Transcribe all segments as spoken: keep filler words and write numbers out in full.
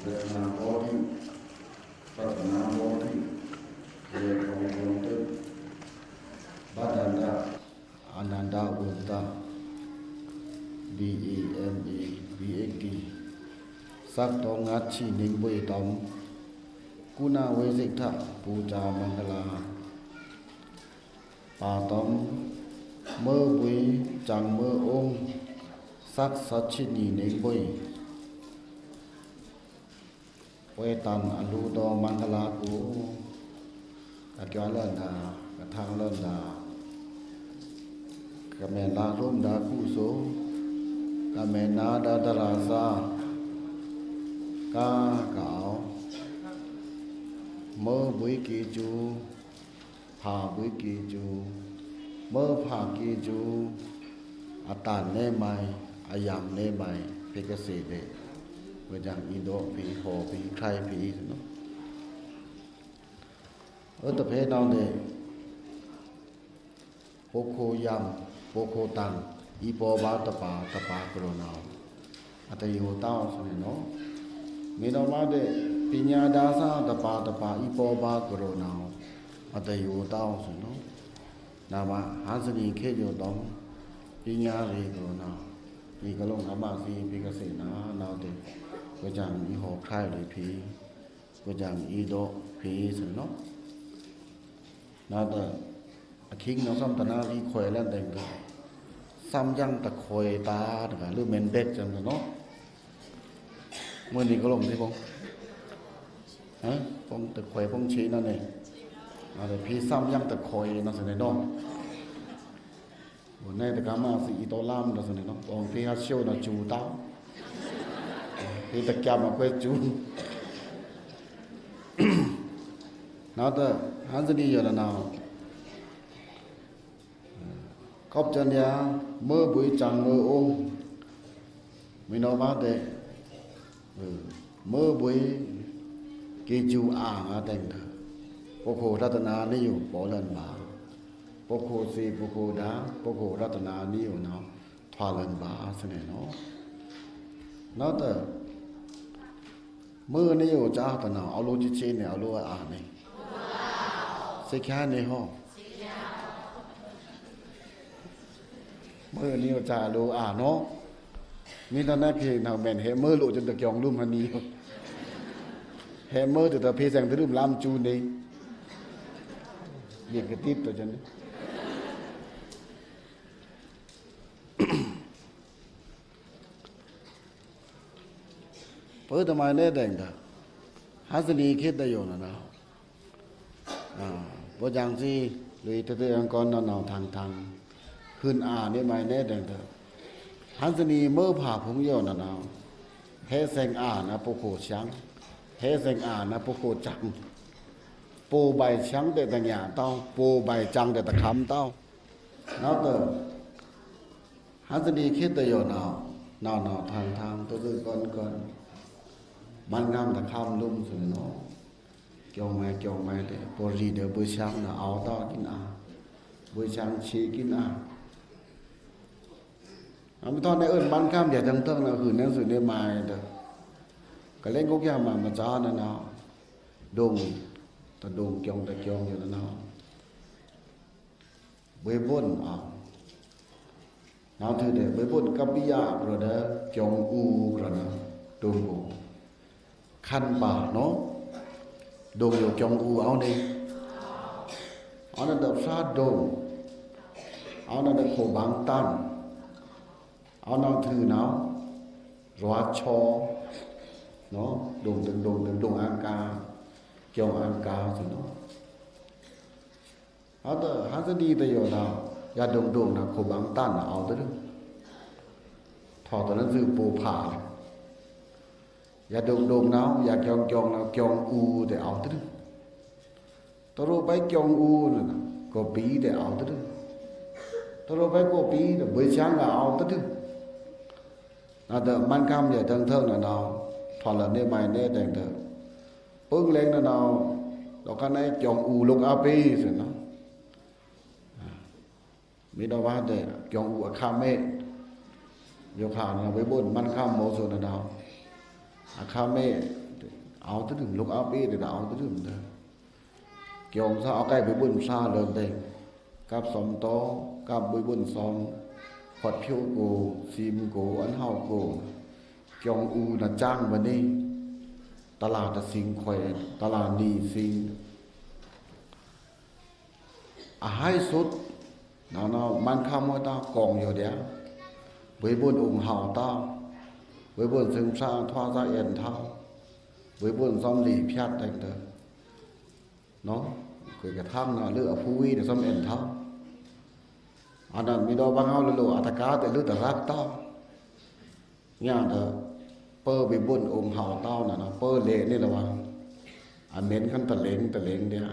Ratana Bodhi, Ratana Bodhi, Ratana Bodhi, Bhadanta, Ananta Udanta, B E M A, B H D, Saktaw Ngatshi Ningboi Tom, Kuna Vesekta Puja Mangala. Patom, Meurbui Changmeur Ong, Sak Satshini Ningboi. Wei tan a ludo mangala ku, ka kyalon da, ka thanglon da, ka menla lom da ku so, ka menna da darasa, ka, ka aw. Meurbui ki ju, Phabui ki ju, meuphab ki ju, a tan ne mai, a yam ne mai, phi ka se de. Wei jang i do phi, ho phi, khrai phi, no. Ơ, ta phe nao de. Poko yam, poko tan, i po ba tapa, tapa koro nao. Ata yo tao sene no. Mino ma de, pinya dasa tapa, tapa, i po ba koro nao. Ata yo tao sene no. Nama, hansini khe yo dom, pinya re koro nao. I ka long ama si, pi ka se na, nao de. Ko jang i ho khrai le phi. Ko jang i do phi sene no. Nao de. A khing nao sam tana ri khoi lan deng ka. Sam yang ta khoi ta, deng ka, lu men bek jam no. Mui ni ka long ti pong. Ha? Pong ta khoi pong chi na ne. A de phi sam yang ta khoi na sene no. Bo ne ta ka ma si i to lam na sene no. Pong phi ha sio na chu ta. Phi ta kya ma khoi chu. Nao de, hansini yo na nao. Kop jan ya, Meurbui Changmeur Ong. Mino ba de, Meurbui ki ju a nga deng da. Poko ratana ni yo po lan ba. Poko si, poko da, poko ratana ni yo nao, thwa lan ba, sene no. Nao de, Meurbui ni yo cha ta nao, a lo chi chi ne, a lo a ne. Se kya ne ho. Meurbui ni yo cha lo a no. Ni ta na phi nao men he meurbui lo chen ta kyong lum hani. He meurbui ta phi seng ta lum lam chu ne. Ni ka tip ta chen ne. Poi ta mai ne deng da. Hansini khe ta yo na nao. A, bo jang si, lui te te ang kon na nao thang thang. Hun a ne mai ne deng da. Hansini meuphab phung yo na nao. He seng a na poko chang. He seng a na poko chang. Po bai chang te ta nya tao. Po bai chang te ta kham tao. Nao de. Hansini khe ta yo nao, nao nao thang thang, to zui kon kon. Man ngam ta kham lum sene no. Kyong mai, kyong mai de, po ri de, bui chang na aw ta kin a. Bui chang chi kin a. Am ton ne un man ngam ya thang thang na hun ne sene mai de. Ka leng ko kya ma ma cha na nao. Dong, ta dong kyong, ta kyong yo na nao. Bui bon a. Nao thu de, bui bon ka pi ya, kro de, kyong u, kro de, dong u. Khan ba, no? Dong yo kyong u, aw ne. Aw na de sa dong. Aw na de ko bang tan. Aw na thu nao. Rua cho. No? Dong, dong, dong, dong, dong ang ka. Kyong ang ka, so no. Hata, hata di ta yo nao, ya dong dong nao, ko bang tan nao, aw ta dong. Tho ta na zu po pha. Ya dong dong nao, ya kyong kyong nao, kyong u de aw ta dong. Ta ro bai kyong u nao, ko pi de aw ta dong. Ta ro bai ko pi de, bui chang nao, aw ta dong. နာ်ဒို့ မန်းခမ်းယဲဒိုင်ထွို့နဝ် ထွာလ်လနီမိုန်နဲဒိုင်ထွို့ ပိုင်လင်နဝ် ဒွိုက်ခါနဲ ကျွန်အူ လုပ်အားပေး ဆိုနော်။ မီးဒီးဝါဒဲး ကျွန်အူအခါမဲ ယိုခါနဝ် ဝေးဘို့ မန်းခမ်းမော်ဆိုနဝ် အခါမဲ အဝ်တဒုံ လုပ်အားပေး ဒဲးအဝ်တဒုံ ကျွန်သး အဝ်ကဲဝေးဘို့သး လႄႈလႄႈ ကပ်သွမ်တေါ ကပ်ဝေးဘို့သွမ် ခွတ်ဖြိုးကို သိမ်ကို အန်ဟဝ်ကို ကျွန်အူနဝ် စၢင်ဝႃႈန့ၣ် တြႃးတသိင်ခွေ တြႃးနီသိင် အဟိုက်သုတ် နဝ်နဝ် မန်းခမ်းမော်တႃႉ ကျွန်ယိုဒႄႈ ဝေးဘို့အိုင်ဟဝ်တႃႉ ဝေးဘို့သိုင်သး ထွာသး အဲၼ်ထဝ် ဝေးဘို့သွမ် လေဖြတ် ဒိုင်ထွို့ နော် ခွေကထမ်းနဝ် လိုၵ်ႉအဖူဝေး ဒိုင်သွမ် အဲၼ်ထဝ် အနဝ် မီးဒီးဝါငဝ် လိုလို အတကားတႄႉ လိုၵ်ႉတရပ်တဝ် ညါဒီး ပႂ်ႉဝေးဘို့အိုင်ဟဝ်တႃႉနဝ် ပႂ်ႉလႄႈ န့ၣ်လႄႈဝႃႈ အမၢၼ်ၶၼ် တလဵင်တလဵင်ဒႄႈ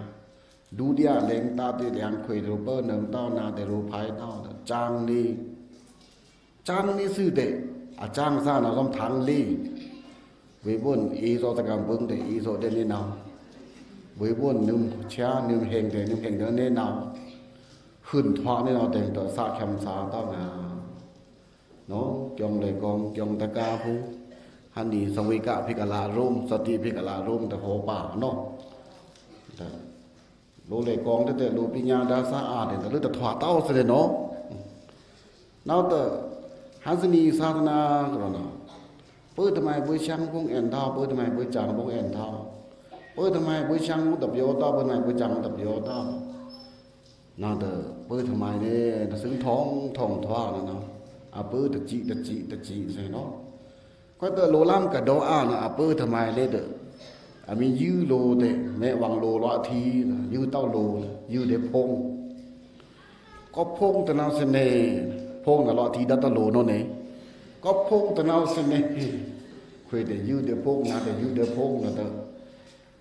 ဒုတိယလဵင် တတိယလဵင် ခွေလို ပႂ်ႉနွိုင်တဝ် နာ်ဒို့လို ဖၢႆတဝ် စၢင်န့ၣ် စၢင်န့ၣ်သိုဝ်ႈတႄႉ အစၢင်သႃႇနဝ် သွမ်ထၢင်လီ ဝေးဘို့ အီသို့ တကမ်ပိူင်တႄႉ အီသို့ ဒၢၼ်န့ၣ်နဝ် ဝေးဘို့ နွမ်ဆျား နွမ်ႁဵင်တႄႉ နွမ်ႁဵင်တႄႉ ဒၢၼ်န့ၣ်နဝ် ဟုၼ်ထွား န့ၣ်နဝ် တဵင်တေႃႇ သၢၵ်ႈၶျၢမ်းသႃႇတဝ်ၼႃႇ နော် ကျွန်လႄႈကျွန် ကျွန်တကားဖူး ဟန်နီ သဝေးက ဖိကလႃးရုမ် သတိ ဖိကလႃးရုမ် တႁေႃးပႃး နော် လိုလႄႈကျွန်တႄႉတႄႉ လိုပညာ ဒါသႃႇ အာႇ တႄႉတႄႉ လိုတထွားတဝ်သေလႄႈ နော် နဝ်တႄႉ ဟန်သနီ သာသနာ ကရော နော် ပႂ်ႉထမိုင် ပႂ်ႉသၢင်ႈ ဖူင်းအဲၼ်ထဝ် ပႂ်ႉထမိုင် ပႂ်ႉစၢင်ႈ ဖူင်းအဲၼ်ထဝ် ပႂ်ႉထမိုင် ပႂ်ႉသၢင်ႈ ဖူင်းတပျော်တဝ် ပႂ်ႉထမိုင် ပႂ်ႉစၢင်ႈ ဖူင်းတပျော်တဝ် နဝ်တႄႉ ပႂ်ႉထမိုင်န့ၣ် နသိုင်ထွင်ထွင်ထွင် နော် အပႂ်ႉတစံၣ် တစံၣ် တစံၣ်သေ နော် ခွႆးတႄႉ လိုလမ်းကဒီး အာႇ နော် အပႂ်ႉထမိုင်လႄႈတႄႉ အမီးယိုဝ်းလိုတႄႉ မႄႈဝၢင်းလိုလွတ်ႈထီး ယိုဝ်းတဝ်လို ယိုဝ်းတႄႉဖူင်း ၵွပ်ႈဖူင်းတနဝ်သေ ဖူင်းနလွတ်ႈထီး ဒါတဝ်လို နော် န့ၣ် ၵွပ်ႈဖူင်းတနဝ်သေ ခွေတႄႉ ယိုဝ်းတႄႉဖူင်း နာ်တႄႉ ယိုဝ်းတႄႉဖူင်း နော် တႄႉ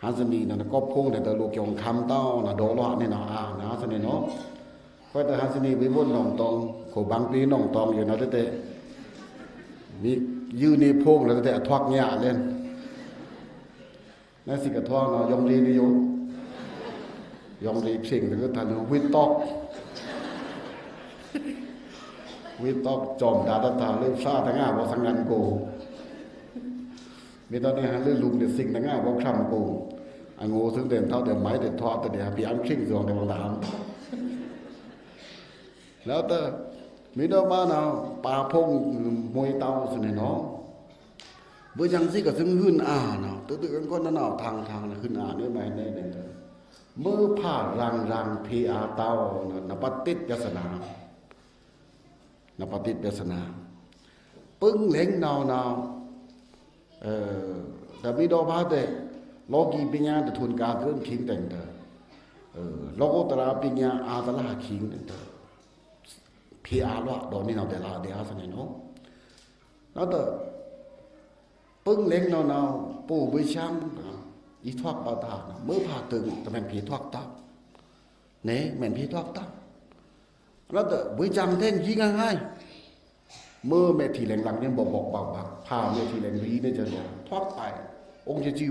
ဟန်သနီ နော် ၵွပ်ႈဖူင်းတႄႉ တႄႉလို ကျွန်ၶမ်းတဝ် နော် ဒီးလွတ်ႈ န့ၣ် နော် အာႇ နာ်သေ နော် ခွႆးတႄႉ ဟန်သနီ ဝေးဘို့ နောင်တောင် ခိုဘၢင်ပီ နောင်တောင် ယိုဝ်း နော် တႄႉတႄႉ မီးယိုဝ်းန့ၣ်ဖူင်း နော် တႄႉတႄႉ အထွၵ်ႈညႃႉလႄႈ နသီးကထွၵ်ႈ နော် ယွင်ႈရီး န့ၣ်ယိုဝ်း ယွင်ႈရီး ဖြေင် တႄႉတႄႉ ထၢင်ႇဝိတ်ႉတွၵ်ႉ ဝိတ်ႉတွၵ်ႉ ၸွမ်းဒါတတ်း တႃႇလိုပ်ႈသႃႇ တငႃႇ ပေႃးသင်ငၢၼ်းၵူဝ် မီးတၢင်းၼႆႉ ဟန်လိုပ်ႈသင် တငႃႇ ပေႃးၶျၢမ်းၵူဝ် ဢငိူဝ်ႈသိုင်ႇ တႅၼ်းထဝ်ႈ တႄႉ မႆႈတႄႉ ထွၵ်ႈတႄႉ ပီႈဢၢင်ႇၶိင်း သွင် တႄႉ ဝၢင်းတၢမ် လႄႈတႄႉ မီးတေႃႇမႃး နော် ပႃႈၽူင်း မွႆးတဝ် သေ နော် ဗိုလ်ချုပ်ကြီးက သူငိုၼ်းအာနော် တိုတိုကန်းကန်းနော် ထင်ထင် ငိုၼ်းအာ နေမိုင် နေမိုင် မိူဝ်ႈဖႃႉရၢင်ရၢင် ဖေးအာတဝ်နော် နပတိတ်ပြဿနာ နပတိတ်ပြဿနာ ပိုင်ႈလႅင်းနော်နော် တမီးဒီးဖႃးတဲ့ လောကီးပညာတထွန်းကား ဒိုၼ်းၶိုင်တိုင်တႄႉ လောကုတ္တရာပညာ အာတလဟ ခိင်တိုင်တႄႉ ဖေးအာလွတ်ႈ ဒေါ်နေနော် တဲလႃး ဒဲးအာသၼ်ၼေႃႈ နော်တႄႉ ပိုင်ႈလႅင်းနော်နော် ပေႃးဝႆႉသင် အီထွၵ်ႈပႃးတႃႉ မိူဝ်ႈၽႃႈတိုင် တမႅၼ်ႈၽေးထွၵ်ႈတႃႉ ၼႄႇ မႅၼ်ႈၽေးထွၵ်ႈတႃႉ နော်တႄႉ ဝႆႉသင်တႄႉ ယိင်းငၢႆးငၢႆး မိူဝ်ႈမႄႈထီႇလႅင်လင် ယင်းပွၵ်ႈပွၵ်ႈပၢၵ်ႇပၢၵ်ႇ ၽႃႈမႄႈထီႇ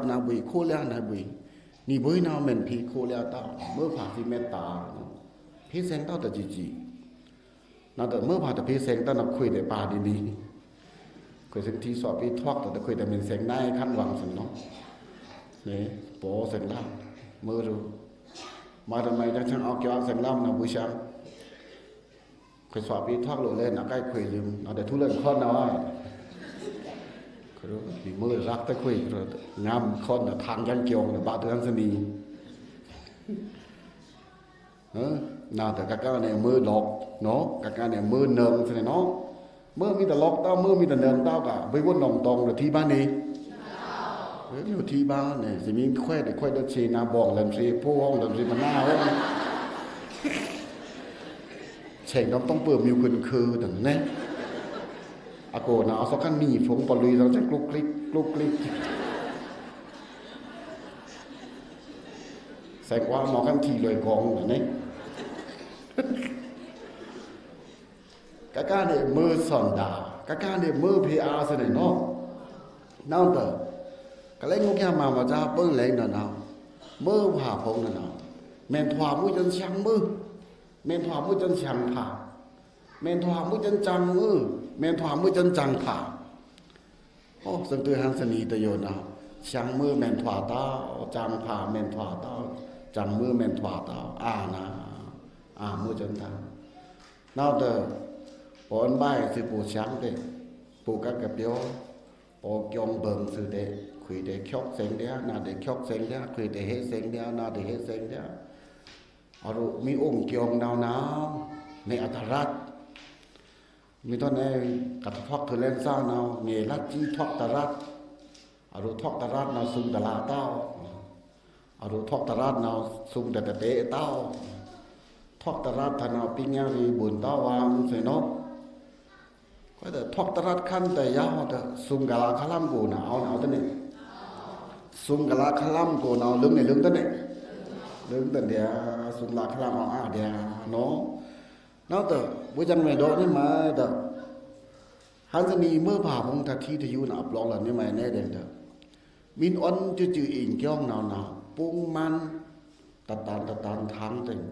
လႅင်လီၼႆႉ ၸၢင်ႈထွၵ်ႈပၢႆႈ ဢွင်ႇၸိုဝ်ႈၸိုဝ်ႈဝႆႉ မီးသီႇသီႇဢွင်ႇလမ်းၼႃႇ ယၢပ်ႇၼႃႇဝႆႉ ၶူဝ်းလႅၼ်ၼႃႇဝႆႉ ၼီႈဝႆႉၼႃႇ မႅၼ်ႈၽေးၶူဝ်းလႅၼ်တႃႉ မိူဝ်ႈၽႃႈသီႇမႅတ်ႉတႃႇ ၽေးသႅင်တႃႉ တၸီႇၸီႇ ၼႃႇ တႄႉမိူဝ်ႈၽႃႈတၽေးသႅင်တႃႉၼႃႇ ၶွႆႈတႄႉပႃးလီလီ ၶွႆႈသဵင်ထီႇသွပ်ႇပီႈထွၵ်ႈ တႄႉၶွႆႈတႄႉမႅၼ်ႈသႅင်ၼႆႉ ၶၼ်ဝၢင်းသဵင်ၼေႃႈ ၼႄႇ ပေႃးသႅင်လႃႈ မိူဝ်ႈႁူႉ မႃးတၢင်းမႆႈ ၸၢင်ႈၸၢင်ႈဢဝ်ၵႅဝ်ႈသႅင်လႃႈၼႃႇ ပူႇသႃႇ ၶွႆႈသွပ်ႇပီႈထွၵ်ႈလူးလႄႈ ၼႃႇ ၵႆႉၶွႆႈယိုၼ်ႈ ၼႃႇ တႄႉထူႉလႅၼ်ႈၶွၼ်ႈၼႃႇ ၶႃႈလူး မီးမိူဝ်ႈလၵ်းတႄႉၶွႆႈ ငၢမ်းၶွၼ်ႈၼႃႇ ထၢင်ႇယၢင်ႇၵျွင်းၼႃႇ ပႃးတိုၼ်းသၼီႇ ဢိူဝ်ႈ ၼႃႇ တႄႉၵႃႈၵႃႈၼႆႉ မိူဝ်းလွၵ်းၼေႃႈ ၵႃႈၵႃႈၼႆႉ မိူဝ်းၼိုင်ႈသေၼေႃႈ မိူဝ်းမီးတႄႉလွၵ်းတႃႉ မိူဝ်းမီးတႄႉၼိုင်ႈတႃႉၵႃႈ ဝႆႉဝူၼ်ႉၼွင်ႇတွင်း တီႈၽၢၼ်ႇၼႆႉ ဢိူဝ်ႈ ယူႇတီႈၽၢၼ်ႇၼႆႉ သီႇမိင်ႈၶွႆႈ တႄႉၶွႆႈတႄႉ ၸေႈၼႃႈပွင်ႇ လႅၼ်ႈသီႇၽူႈႁွင်ႇ လႅၼ်ႈသီႇမၼႃးဝႆႉ သဵင်ၼွင်ႉတွင်းပိူဝ်ႈ မီးၶိုၼ်ႈၶိုၼ်ႈတၢင်းၼႆႉ ဢႃႈ ၵူဝ်ၼႃႇ ဢဝ်သွၵ်ႈၶၼ်မီး ၽူင်းပလွႆး ၸၢင်ႈၸႂ်ၵလုၵ်ႉၵလိၵ်ႉ ၵလုၵ်ႉၵလိၵ်ႉ သဵင်ၵႂႃႇ မေႃၶၼ်ထီႇလွႆးၵွင်ၼႆႉ ကကါန့ၣ်မွိုးသွဉ်ဒါ, ကကါန့ၣ်မွိုးဖေႏအာႏသွဉ်န့ၣ်နီၤ. နဝ်းတၢၢ်, ကလဲငုကၠါမၤမၤဒါပင်းလဲင်နဝ်းနဝ်း, မွိုးဖါဖုံနဝ်းနဝ်း, မဲန်ထွာ်မွိုးစၼ်သျံးမွိုး, မဲန်ထွာ်မွိုးစၼ်သျံးဖါ, မဲန်ထွာ်မွိုးစၼ်စၢင်မွိုး, မဲန်ထွာ်မွိုးစၼ်စၢင်ဖါ အိုး သွဉ်တိုဟန်သနီတယိုနဝ်း, သျံးမွိုးမဲန်ထွာ်တဝ်း, စၢင်ဖါမဲန်ထွာ်တဝ်း, စၢင်မွိုးမဲန်ထွာ်တဝ်း, အာနဝ်း, အာမွိုးစၼ်တဝ်း. နဝ်းတၢၢ်, ပအွဉ်ဗားသွဉ်ပူသျံးတ့ၢ်, ပူကကပျော်, ပကွင်ဗိုင်သွဉ်တ့ၢ်, ခွေတ့ၢ်ချွိုက်သွဉ်ဒျာ, နါတ့ၢ်ချွိုက်သွဉ်ဒျာ, ခွေတ့ၢ်ဟ့သွဉ်ဒျာ, နါတ့ၢ်ဟ့သွဉ်ဒျာ. အရူးမီးအိုင်ကွင်နဝ်းနဝ်း, နေအတရပ် မီးထွဲန့ၣ် ကထွဲထွဲကလဲန်သၢနဝ်း, ငေးလတ်ကီးထွဲတရပ်, အရူးထွဲတရပ်နဝ်းသုင်တလးတဝ်း, အရူးထွဲတရပ်နဝ်းသုင်တတတဲတဝ်း, ထွဲတရပ်ထၢနဝ်းပိညါရီဗွန်တဝ်းဝမ်သွဉ်နီၤ. ကွၢ်တၢၢ် ထွဲတရပ်ခန်းတယဝ်းတၢၢ်, သုင်ကလးခလမ်ကိုနဝ်း အဝ်နဝ်းတန့ၣ်, သုင်ကလးခလမ်ကိုနဝ်း လိုင်းန့ၣ်လိုင်းတန့ၣ်, လိုင်းတဒျာ, သုင်ကလးခလမ်အဝ်အါဒျာနီၤ. နဝ်းတၢၢ် ဗွေးချံမဲဒိုးန့ၣ်မၤတၢၢ်, ဟန်သနီမွိုးဖါဖုံတထီတယူနဝ်း အပျော်လန်န့ၣ်မၤနဲဒဲတၢၢ်, မီးအိုင်စုစုအိမ်ကျောင်းနဝ်းနဝ်း, ပုင်းမန်း တတန်တတန်ထန်းတန်,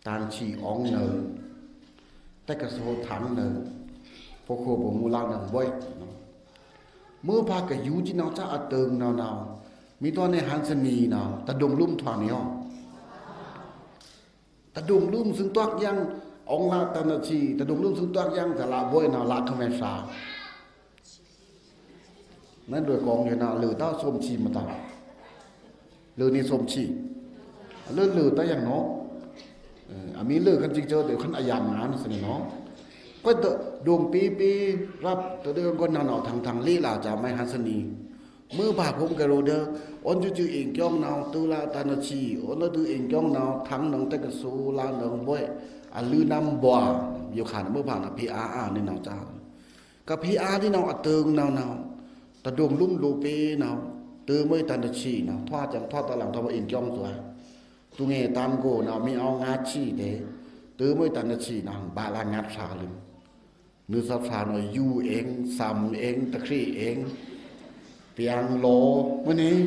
တန်ချီအောင်နုံ, တက္ကသိုလ်ထန်းနုံ, ပခိၣ်ပမူလနုံဘွဲ့, မွိုးဖါကယူဒံနဝ်းစအတိုင်နဝ်းနဝ်း, မီးထွဲန့ၣ်ဟန်သနီနဝ်း တဒုံလုမ်းထွဲန့ၣ်ဧိၤ တဒုံလုမ်းသုင်တွက်ယင်, အောင်လတန်တချီ, တဒုံလုမ်းသုင်တွက်ယင် စလဘွဲ့နဝ်း လခမဲသြာ နလွဲကောင်းယနာ် လဵုတၢ်သုမ်းချီမတၤ, လဵုန့ၣ်သုမ်းချီ, လဵုလဵုတၢ်ယင်နီၤ, အမီးလဵုခန်းကြီးကျောင်းတၢ် ခန်းအယံငါနသန့ၣ်နီၤ, ကွၢ်တၢၢ် ဒုံပီပီ ရပ်တဒုံကနနဝ်း ထန်းထန်း လေ့လာကြမး ဟန်သနီ မွိုးဖါဖုံကရိုဒၢ, အိုင်စုစုအိမ်ကျောင်းနဝ်း တူလတန်တချီ, အိုင်စုစုအိမ်ကျောင်းနဝ်း ထန်းနုံ တက္ကသိုလ်နုံဘွဲ့, အလုနမ်ဘွာ ယိုခါနမွိုးဖါနဝ်း ဖေႏအာႏအာႏန့ၣ်နဝ်းစ ကဖေႏအာႏဒံနဝ်း အတိုင်နဝ်းနဝ်း, တဒုံလုမ်းလိုပေနဝ်း, တူမွဲတန်တချီနဝ်း ထွဲစံထွဲတလင် ထွဲအိမ်ကျောင်းသွဲ, တူငယ်တန်းကိုနဝ်း မီးအဝ်ငါးချီတၢၢ်, တူမွဲတန်တချီနဝ်း ဘလငါးသြာလု နွေသြာနဝ်း ယူအင် သမ်အင် တခရီအင် ပျံလောမွဲန့ၣ်,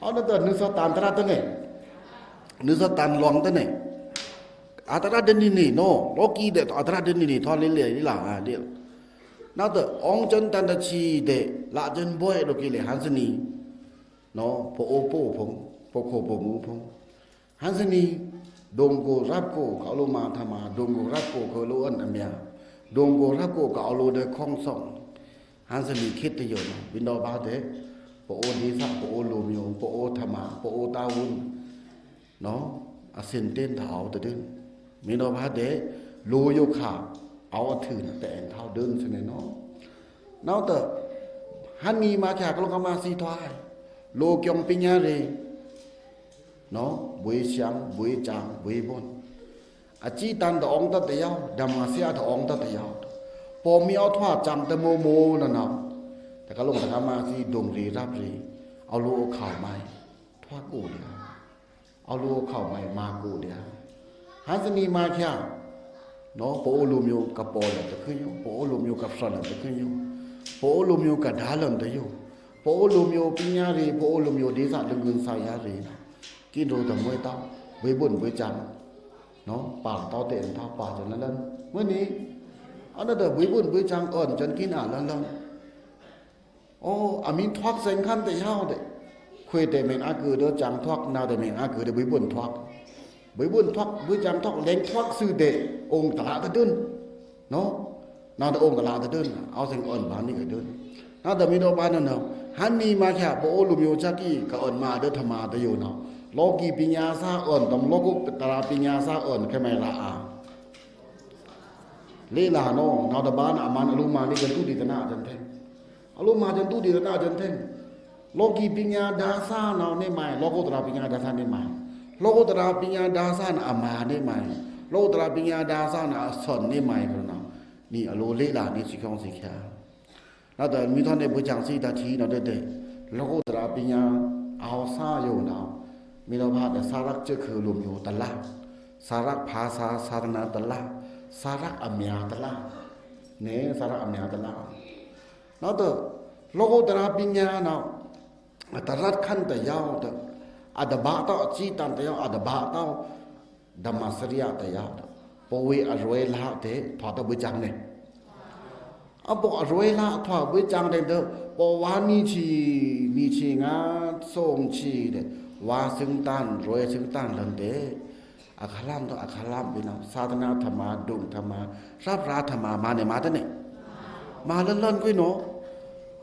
အဝ်နတၢၢ် နွေသြာတန်တရပ်တန့ၣ်, နွေသြာတန်လွင်တန့ၣ်, အတရပ်ဒဲန့ၣ်န့ၣ်နီၤ, လောကီဒဲး အတရပ်ဒဲန့ၣ်န့ၣ် ထွဲလေလေလီလီၤဒဲး, နတၢၢ် အောင်စံတန်တချီဒဲး လစံဘွဲ့ လိုကီလေ ဟန်သနီ နီၤ ပအိုးပအိုဖုံ ပခိၣ်ပမူဖုံ ဟန်သနီ ဒုံကိုရပ်ကို ကအလိုမၤထမၤ, ဒုံကိုရပ်ကို ကအလိုအွဉ်အမျာ, ဒုံကိုရပ်ကို ကအလိုဒဲခွန်ဆောင်, ဟန်သနီခေတ်တယိုနဝ်း မီးဒီးဘၣ်ဒဲး, ပအိုးဒေသ ပအိုးလူမျိုး ပအိုးထမၤ ပအိုးတာဝန် နီၤ အဆင်တန်းတအိုက်တဒုံ, မီးဒီးဘၣ်ဒဲး လိုယိုခါ အဝ်အထုးနတအဲန်ထောက်ဒုံသန့ၣ်နီၤ, နဝ်းတၢၢ် ဟန်နီမၤခၠါ ကလုကမၤစံထွဲ လိုကွင်ပိညါရီ နီၤ ဗွေးချံ ဗွေးစံ ဗွေးဘွဲ့, အစံတန်တအောင်တတ်တယဝ်ႉ ဓမ္မဆရာတအောင်တတ်တယဝ်ႉ, ပေႃးမီးအဝ်ထွဲစံတမိမိနဝ်းနဝ်း, တကလုတကမၤစံဒုံရီရပ်ရီ အလိုအခဝ်မၤထွဲကိဒျာ အလိုအခဝ်မၤမၤကိဒျာ, ဟန်သနီမၤခၠါ နီၤ ပအိုးလူမျိုးကပော်လၢတခုညို, ပအိုးလူမျိုးကဖြတ်လၢတခုညို, ပအိုးလူမျိုးကဒါလၢတယို, ပအိုးလူမျိုးပိညါရီ ပအိုးလူမျိုးဒေသ လငိုၼ်းသၢယါရီ ကံဒိုတမွဲတဝ်း ဗွေးဘွဲ့ဗွေးစံ နီၤ ပာ်တဝ်းတအဲန်ထောက် ပာ်စၢၤလၢလၢ မွဲန့ၣ်, အနတၢၢ် ဗွေးဘွဲ့ဗွေးစံ အွဉ်စၢၤကံအလၢလၢ အိုး အမီးထွဲစဲင်ခန်းတယဝ်ႉဒဲး, ခွေတမ့ၢ်အကုၢ်ဒီးစံထွဲ, နတမ့ၢ်အကုၢ်ဒီး ဗွေးဘွဲ့ထွဲ, ဗွေးဘွဲ့ထွဲ ဗွေးစံထွဲ လဲင်ထွဲသွူဒဲး အိုင်တလးတဒုံ နီၤ, နတၢၢ်အိုင်တလးတဒုံ အဝ်သင်အွဉ်ဗာန့ၣ်ကဒုံ, နတၢၢ်မီးဒီးဘၣ်နဝ်းနဝ်း, ဟန်နီမၤခၠါ ပအိုးလူမျိုးစံကံ ကအွဉ်မၤဒီးထမၤတယိုနဝ်း, လောကီပိညါသၢအွဉ် တမ် လောကုတ္တရာပိညါသၢအွဉ် ခဲမးရအာ လေ့လာနီၤ, နဝ်းတဘၣ်နအမၢၼ် အလိုမၤလၢကသုတေသနၢၼ်ၸၢၼ်ထဲင်, အလိုမၤကသုတေသနၢၼ်ၸၢၼ်ထဲင်, လောကီပိညါဒါသၢနဝ်းန့ၣ်မၤ, လောကုတ္တရာပိညါဒါသၢန့ၣ်မၤ, လောကုတ္တရာပိညါဒါသၢနဝ်းအမၤန့ၣ်မၤ, လောကုတ္တရာပိညါဒါသၢနဝ်းအသွဉ်န့ၣ်မၤ ကနီၤ, နံၣ်အလိုလေ့လာန့ၣ် စံချွင်းစံခၠါ နတၢၢ်မီးထွဲန့ၣ် ဗွေးစံသီတထီနဝ်းဒဲးဒဲး, လောကုတ္တရာပိညါ အဝ်သၢယိုနဝ်း, မီးဒီးဘၣ်ဒဲး စရၢၵ်ႈစၢၢ်ခုလူမျိုးတလး, စရၢၵ်ႈဖါဆါ သာသနာတလး သရက်အမြာတလ နေ သရက်အမြာတလ နောက်တော့ လောကုတ္တရပညာ နောက် အတရတ်ခန့်တယောက် အတဘါတော့ အစံတန်တယောက် အတဘါတော့ ဓမ္မစရိယတယောက် ပဝေအရွဲလတဲ့ ထွားတဘိုက်စံနေ အပဝေအရွဲလထွားဘိုက်စံတဲ့ ပဝါနံချီ နံချီငါ သောင်ချီတဲ့ ဝါစံတန် ရွဲစံတန်လန်တဲ့ အခလမ်တော့ အခလမ်ပြီးနောက် သာသနာ့ဓမ္မ ဒုံဓမ္မ ရပ်ရာဓမ္မ မၤနေမၤတနေ မၤလန်လန်ကွိုင်နော်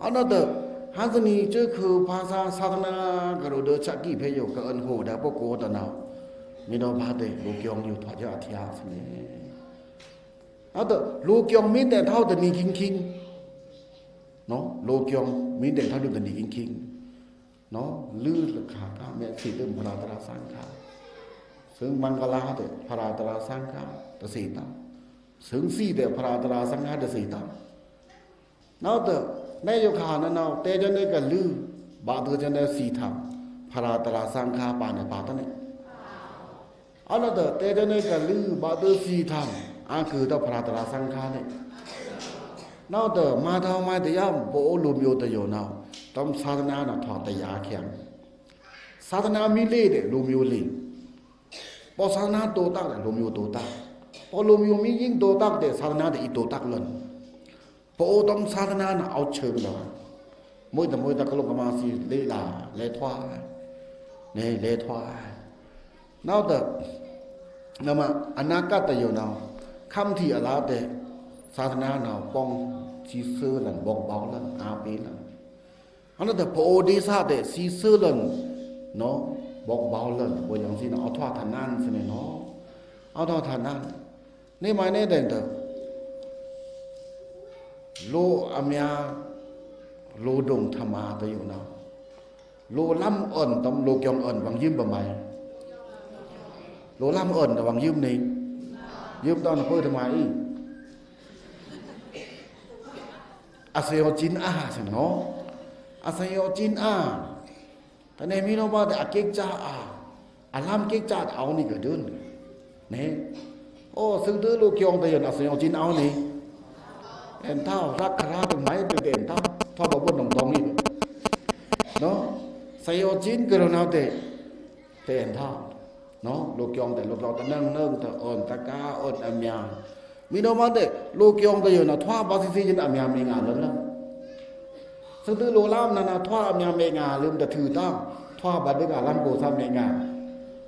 အနောက်တော့ ဟန်စနီ ကျိုးခုဖာသာ သာသနာကရိုဒိုချက်ကီဖဲယို ကအန်ဟိုဒါပုဂ္ဂိုလ်တနာ မင်းတော်ဘာတဲ့ လူကျောင်းယိုထွားကြအထျားစနေ နောက်တော့ လူကျောင်းမင်းတဲ့ထောက်တနည်းခင်ခင် နော် လူကျောင်းမင်းတဲ့ထောက်တနည်းခင်ခင် နော် လုလခါကမဲစီတမရတရာသံဃာ ซึ่งมังคลาတဲ့ พระตราสังฆา တစေတံ ซึ่งစီတဲ့ พระตราสังฆา တစေတံ နောက်တော့ နဲယိုခါနနော် တဲကြတဲ့ကလု ဘါဒိုကြတဲ့စီထံ พระตราสังฆา ပါနေပါတနေ အနောက်တော့ တဲကြတဲ့ကလု ဘါဒိုစီထံ အကွိုတော့ พระตราสังฆา နေ နောက်တော့ မၤထောင်မၤတရား ပအိုးလူမျိုးတယိုနော် တမ်သာသနာနော် ထွားတရားခံ သာသနာမီးလေးတဲ့ လူမျိုးလေး ပသာသနာတိုးတက်တဲ့ လူမျိုးတိုးတက် ပလူမျိုးမီးယိုတိုးတက်တဲ့ သာသနာတအိုးတိုးတက်လန် ပအိုးတမ်သာသနာနော် အောက်ခြေလန် မွေးတမွေးတကလုကမစီ လေးလာ လဲထွား နေ လဲထွား နောက်တော့ နမ အနာဂတ်တယိုနော် ခမ်းထီအလားတဲ့ သာသနာနော် ပေါင်းစည်းစဲလန် ဘိုးဘွားလန် အားပေးလန် အနောက်တော့ ပအိုးဒေသတဲ့ စည်းစဲလန် နော် ဘိုးဘွားလန် ဘိုးយ៉ាងစီနော် အထွားထနန်စနေနော် အထွားထနန် နေမနဲ့တဲ့ လူအများ လူဒုံထမတယိုနော် လူလမ်းအွန်တမ် လူကျောင်းအွန် ဝင်ယိုမ်ပမိုင် လူလမ်းအွန် ဝင်ယိုမ်နေ ယိုမ်တန်နဖိထမအီ အစယောကျင်းအားစင်နော် အစယောကျင်းအား တနေမီးတော့ပါတဲ့ အကိစ္စအား အလမ်းကိစ္စအား အဝ်နည်းကဒုံး နေ အိုး သုဒုလူကျောင်းတယိုနော် အစယောကျင်းအားနေ အဲန်ထောက် ရက်ခရာတမိုင် ပကဲန်ထောက် ထွားဘဘိုးနောင်တောင်အီ နော် စယောကျင်းကရနော်တဲ့ တအဲန်ထောက် နော် လူကျောင်းတဲ့ လူကျောင်းတနင်္နင် တအွန်တကအွန်အများ မီးတော့ပါတဲ့ လူကျောင်းတယိုနော် ထွားဘါစီစီကျင်းအများမင်းငါလန်လန် သုဒုလူလမ်းနနာ ထွားအများမင်းငါလန်တထုတံ ထွားဘါဒုကလမ်းကိုစားမင်းငါ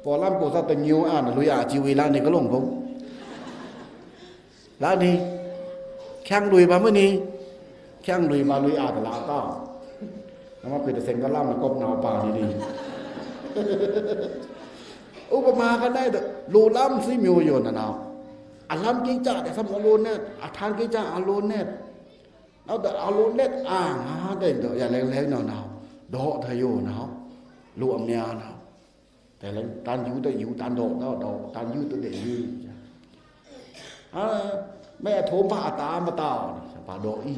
ပလမ်းကိုစားတညိုအားန လူရအကြည့်ဝေးလာနေကလုံးဘုံ လါနေ ချံလွေပါမနီ ချံလွေပါလွေအားတလါတံ နမကွေးတစင်ကလမ်းနကောပ်နာပါနေနေ ဥပမာကနဲ့ လူလမ်းစီမျိုးယိုနော် အလမ်းကိစ္စတဲ့ ဆမ်အလိုနဲ့ အထမ်းကိစ္စအလိုနဲ့ နောက်တော့ အလိုနဲ့ အာ ငါတဲ့တော့ ရလဲလဲနော်နော် တော့တယိုနော် လူအများနော် တဲလဲ တန်ယူတယူ တန်တော့တော့တော့ တန်ယူတတဲ့ယူ အာ မဲအထုံးပါအတာမတာပါတော့အီ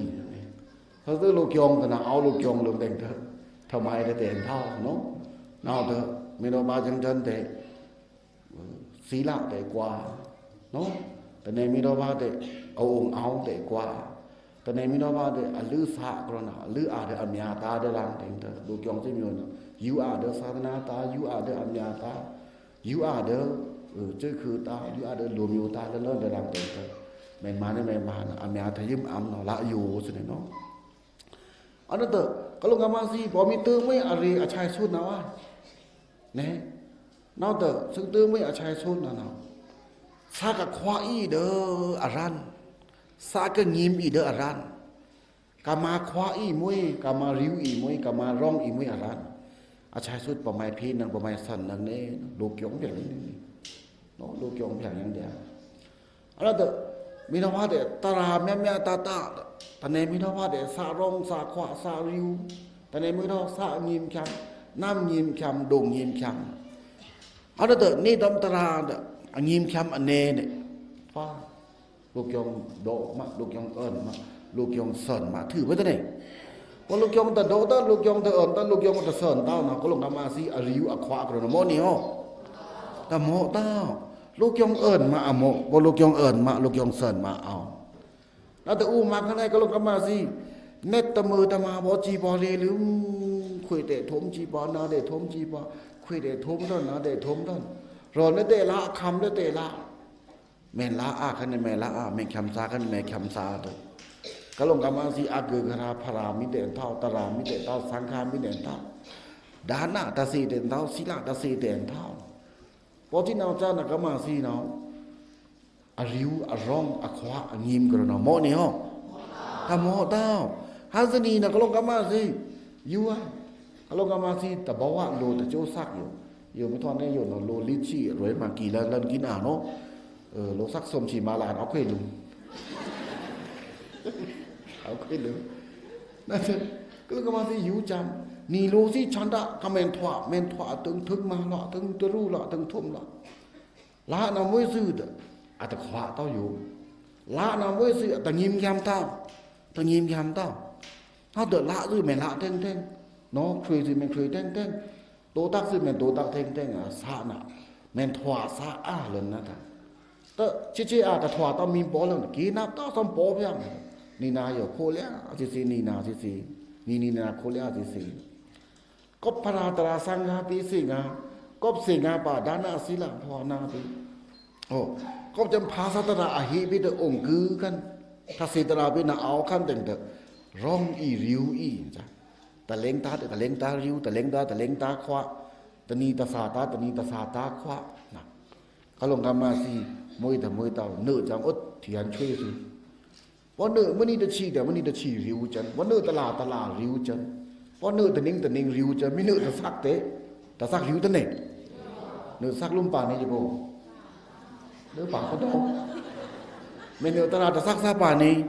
သုဒုလူကျောင်းတနာ အဝ်လူကျောင်းလူတဲ့ ထမိုင်တဲ့ တဲန်ထောက်နော် နောက်တော့ မင်းတော်ဘာကျင်းတန်တဲ့ သီလတဲ့ကွာ နော် တနေမီးတော့ပါတဲ့ အအုံအောင်တဲ့ကွာ တနေမီးတော့ပါတဲ့ အလုသးကရနော် အလုအားတဲ့အမြတ်တာတဲ့လမ်းတဲ့ လူကျောင်းစီမျိုးနော် ယူအားတဲ့သာသနာတာ ယူအားတဲ့အမြတ်တာ ယူအားတဲ့ အဲ ကျိုးခုတာ ယူအားတဲ့လူမျိုးတာ လန်လန်တဲ့လမ်းတဲ့ မင်းမနဲ့မင်းမနော် အမြတ်တယိုမ်အမ်နော် လါယိုစနေနော် အနောက်တော့ ကလုကမစီ ပမီးတမွေအရေအချိုက်ဆုနော် နေ နောက်တော့ သုတမွေအချိုက်ဆုနော်နော် သးကခွါအီဒီးအရန် သးကငိမ်အီဒီးအရန် ကမခွါအီမွေး ကမရူအီမွေး ကမရောင်အီမွေးအရန် အချိုက်ဆုပမိုင်ဖီနင် ပမိုင်ဆန်နင်နေ လူကျောင်းပြန်နေ နော် လူကျောင်းပြန်យ៉ាងဒီး အနောက်တော့ မီးတော့ပါတဲ့ တရာမြတ်မြတ်တတ တနေမီးတော့ပါတဲ့ သးရောင် သးခွါ သးရူ တနေမီးတော့ သးငိမ်ချမ်း နမ်းငိမ်ချမ်း ဒုံငိမ်ချမ်း အနောက်တော့ နေတမ်တရာ အငိမ်ချမ်းအနေနဲ့ ပါ လူကျောင်းတော့မ လူကျောင်းအွန်မ လူကျောင်းဆန်မ ထုဝဲတနေ ပလူကျောင်းတတော့တ လူကျောင်းတအွန်တ လူကျောင်းတဆန်တနော် ကလုကမစီ အရူအခွါကရနော် မော့နေဟော တမော့တ လိုပ်ကိုင်အွဉ်မအမိုး၊ ဗောလိုပ်ကိုင်အွဉ်မ၊ လိုပ်ကိုင်သွဉ်မအောဝ်။ နတဥ်းမကနဲကလုံကမါသီ နက်တမုတမါဗောႏစံဗောႏရေလိုမ်း၊ ခွေတဲထုံးစံဗောႏ၊ နါတဲထုံးစံဗောႏ၊ ခွေတဲထုံးတွဉ်၊ နါတဲထုံးတွဉ်၊ ရော်နတဲလအခမ်းနတဲလ။ မဲင်လအာခနဲမဲင်လအာ၊ မဲင်ချံသာခနဲမဲင်ချံသာ။ ကလုံကမါသီအဂုၤကရၤ၊ ဖရာမီးတဲန်ထောက်၊ တရာမီးတဲန်ထောက်၊ သင်္ဃမီးတဲန်ထောက်၊ ဒါနတသီတဲန်ထောက်၊ သီလတသီတဲန်ထောက်။ ဗောႏစံနဝ်စနကမါသီနဝ် အရူအရောင်းအခွါအငိမ်ကရောနဝ် မော့နေဟော။ တမော့တဝ်။ ဟန်သနီနကလုံကမါသီ ယူဝ်။ ကလုံကမါသီတဘဝလိုတစူးသက်ယို။ ယိုမီးထွန်းနဲယိုနဝ် လိုလစ်သီရွေးမကီးလန်လန်ကီးနဝ်။ လိုသက်သွမ်သီမလန် အခွေလုမ် အခွေလုမ်။ နကလုံကမါသီယူဝ်စမ်း နီလိုသီဆန္ဒကမဲန်ထွာ မဲန်ထွာအထိုင်ထိုင်မလန် ထိုင်တရူလန် ထိုင်ထုမ်လန်။ လနမွေးသွူဒဴ အတခွါတဝ်ယို။ လနမွေးသွူအတငိမ်ချံတဝ် တငိမ်ချံတဝ်။ ဟောဒဴ လသွူမဲင်လထဲင်ထဲင် နော် ခွေသွူမဲင်ခွေထဲင်ထဲင် တိုးတက်သွူမဲင်တိုးတက်ထဲင်ထဲင် အသန မဲင်ထွာသအါလန်နတႃ။ တချစ်ချစ်အာတထွာတဝ်မီးပောလန် ကီနပ်တဝ်သွမ်ပောဗျံ နီနၤယိုခိုလျာသီသီ နီနၤသီသီ နီနီနၤခိုလျာသီသီ။ ကပ်ဖရာတရာသင်္ဃာပိသေငါ ကပ်သေငါပါဒါနသီလဘာဝနာပိ။ အို ကပ်စံဖါသတရာအဟိပိတအိုင်ကုခန် သသေတရာပိနအောဝ်ခန်တဲင်တရောင်းအီရိူဝ်အီ တလဲင်တာ တလဲင်တာရိူဝ် တလဲင်တာ တလဲင်တာခွါ တနံၤတသာတာ တနံၤတသာတာခွါ နကလုံကမါသီ မွေးတမွေးတဝ် နွေစံအိုတ်ထီဟန်ဆွေသူ ဗောနွေမနီတသီဒဴ မနီတသီရိူဝ်စံ ဗောနွေတလါတလါရိူဝ်စံ ဗောနွေတနင်တနင်ရိူဝ်စံ မီးနွေတသက်ဒဴ တသက်ရိူဝ်တန့ၣ် နွေတသက်လုမ်ပါန့ၣ်ယဘိ နွေပါခဒို မ့ၢ်နွေတလါတသက်သပါန့ၣ်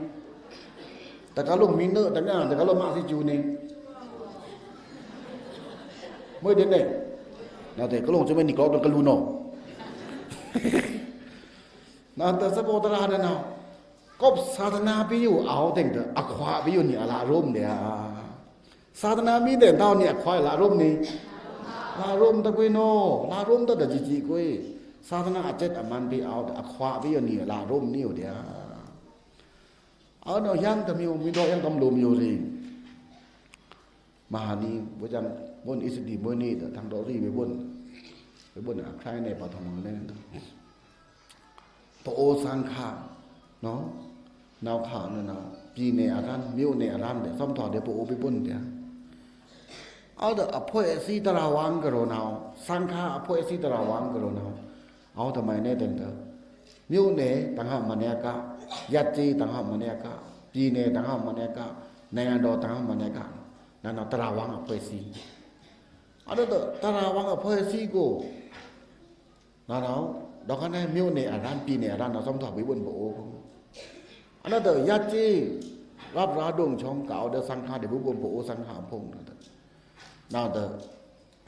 တကလုံမီးနွေတငါ တကလုံမသီစူန့ၣ် မွေးဒဴန့ၣ် နတဲကလုံစံမ့ၢ်နီကလုံကလူနီၤ နတဲသပောတရၣ်ဒၣ်နၤ ကပ်သာသနာပိယိုအဝ်တဲင်တဴ အခွါပိယိုနံၤအလရုံဒဴဧါ သာသနာမီးတဲင်တဝ်နံၤအခွါလရုံန့ၣ် လရုံတကွေးနီၤ လရုံတတစံစံကွေး သာသနာအစက်အမန်ပိအဝ်တဲင် အခွါပိယိုနံၤအလရုံန့ၣ်ယိုဒဴဧါ အဝ်နီၤ ယင်းတမီး မီးဒီးယင်းတမီးလိုမျိုးရင်း မဟာနီ ဘို့အံသတိမွေးနေ့ တထောင်တော် ရီး ဝေးဘုန်း အခရိုင် နဲ့ ပထမ နဲ့ ပအိုဝ်သင်္ဃာ နော် နောက်ခါ နော် နော် ပြည်နယ် အရမ်း မြို့နယ် အရမ်း တဲ့ သမ်ထော် တဲ့ ပအိုဝ် ဝေးဘုန်း တဲ့ အဲ့ဒါ အဖွဲ့အစည်း တရာဝံကရော နော် သင်္ဃာ အဖွဲ့အစည်း တရာဝံကရော နော် အဲ့ဒါ မိုင်းနဲ့ တင်တယ် မြို့နယ် တင်ဟမနက်က ရပ်ကျေး တင်ဟမနက်က ပြည်နယ် တင်ဟမနက်က နိုင်ငံတော် တင်ဟမနက်က နော် နော် တရာဝံ အဖွဲ့အစည်း အဲ့ဒါ တရာဝံ အဖွဲ့အစည်းကို နော် နော် ဒီးခါနဲ့ မြို့နယ် အရမ်း ပြည်နယ် အရမ်း နော် သမ်ထော် ဝေးဘုန်း ပအိုဝ် ဖုန်း အဲ့ဒါ ရပ်ကျေး ရပ်ရွာ ဒုံးချောင်း ကအိုဝ် ဒီး သင်္ဃာ ဒီး ဝေးဘုန်း ပအိုဝ် သင်္ဃာ ဖုန်း နော် နော် ဒီး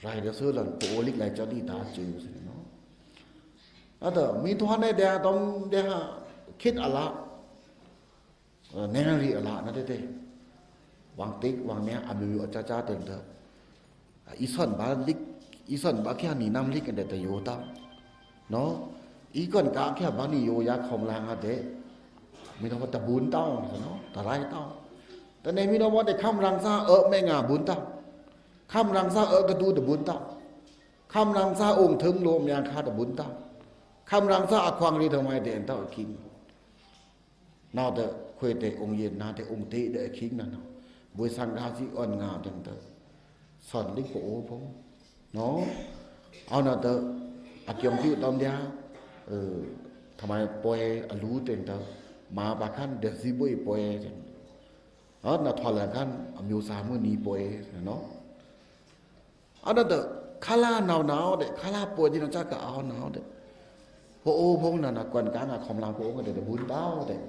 ရယ်ဒီး သီလန် ပအိုဝ် လိကလၢ် ကျော်ဒီး တၢ်စူး စ့ၢ် နော် အဲ့ဒါ မီးထွန်းနဲ့ ဒီး တမ် ဒီး ခေတ်အလှ နေရီအလှ နော် တဲတဲ ဝံတိတ် ဝံနံ အမျိုးမျိုး အစစ တင်တယ် အီသွဉ်ဗာလိက အီသွဉ်ဗာ ခဲနီနမ်လိက တဲ့ တယိုတၢ် နော် အီကွဉ်က ခဲဗာနီယိုယါ ခမ်လင် အတဲ့ မီးဒီး တဘူးတၢ် နော် တရိုက်တၢ် တန့ၣ် မီးဒီး ဒီး ခမ်ရင်သၢ အမဲငါဘူးတၢ် ခမ်ရင်သၢ အကတူ တဘူးတၢ် ခမ်ရင်သၢ အိုင်ထုင်း လို မၠါခါ တဘူးတၢ် ခမ်ရင်သၢ အခွင်ရီ ထမိုင်း တဲ့ တၢ် အခိင် နော် ဒီး ခွေတဲ အိုင်ယဉ် နာ်တဲ အိုင်တေ ဒီး အခိင် နော် နော် ဘွေသင်္ဃာ သီ အွဉ်ငါ တင်တယ် သွဉ်လိက ပအိုဝ် ဖုန်း နော် အဲ့ဒါ ဒီး အကျိုးပြု တမ် ဒီး ထမိုင်း ပွဲ အလူ တင်တယ် မၤပာ်ခန် ဒီး စည်းဝေးပွဲ တင်တယ် နော် ထွာလန်ခန် အမျိုးသား မွေးနေ့ပွဲ နော် အဲ့ဒါ ဒီး ခါလာ နော် နော် ဒီး ခါလာ ပွဲ ဒီး နော် စကား အောင် နော် ဒီး ပအိုဝ် ဖုန်း နော် နော် ကွဉ်က ခမ်လင် ပအိုဝ် ဒီး တဘူးတၢ် ဒီး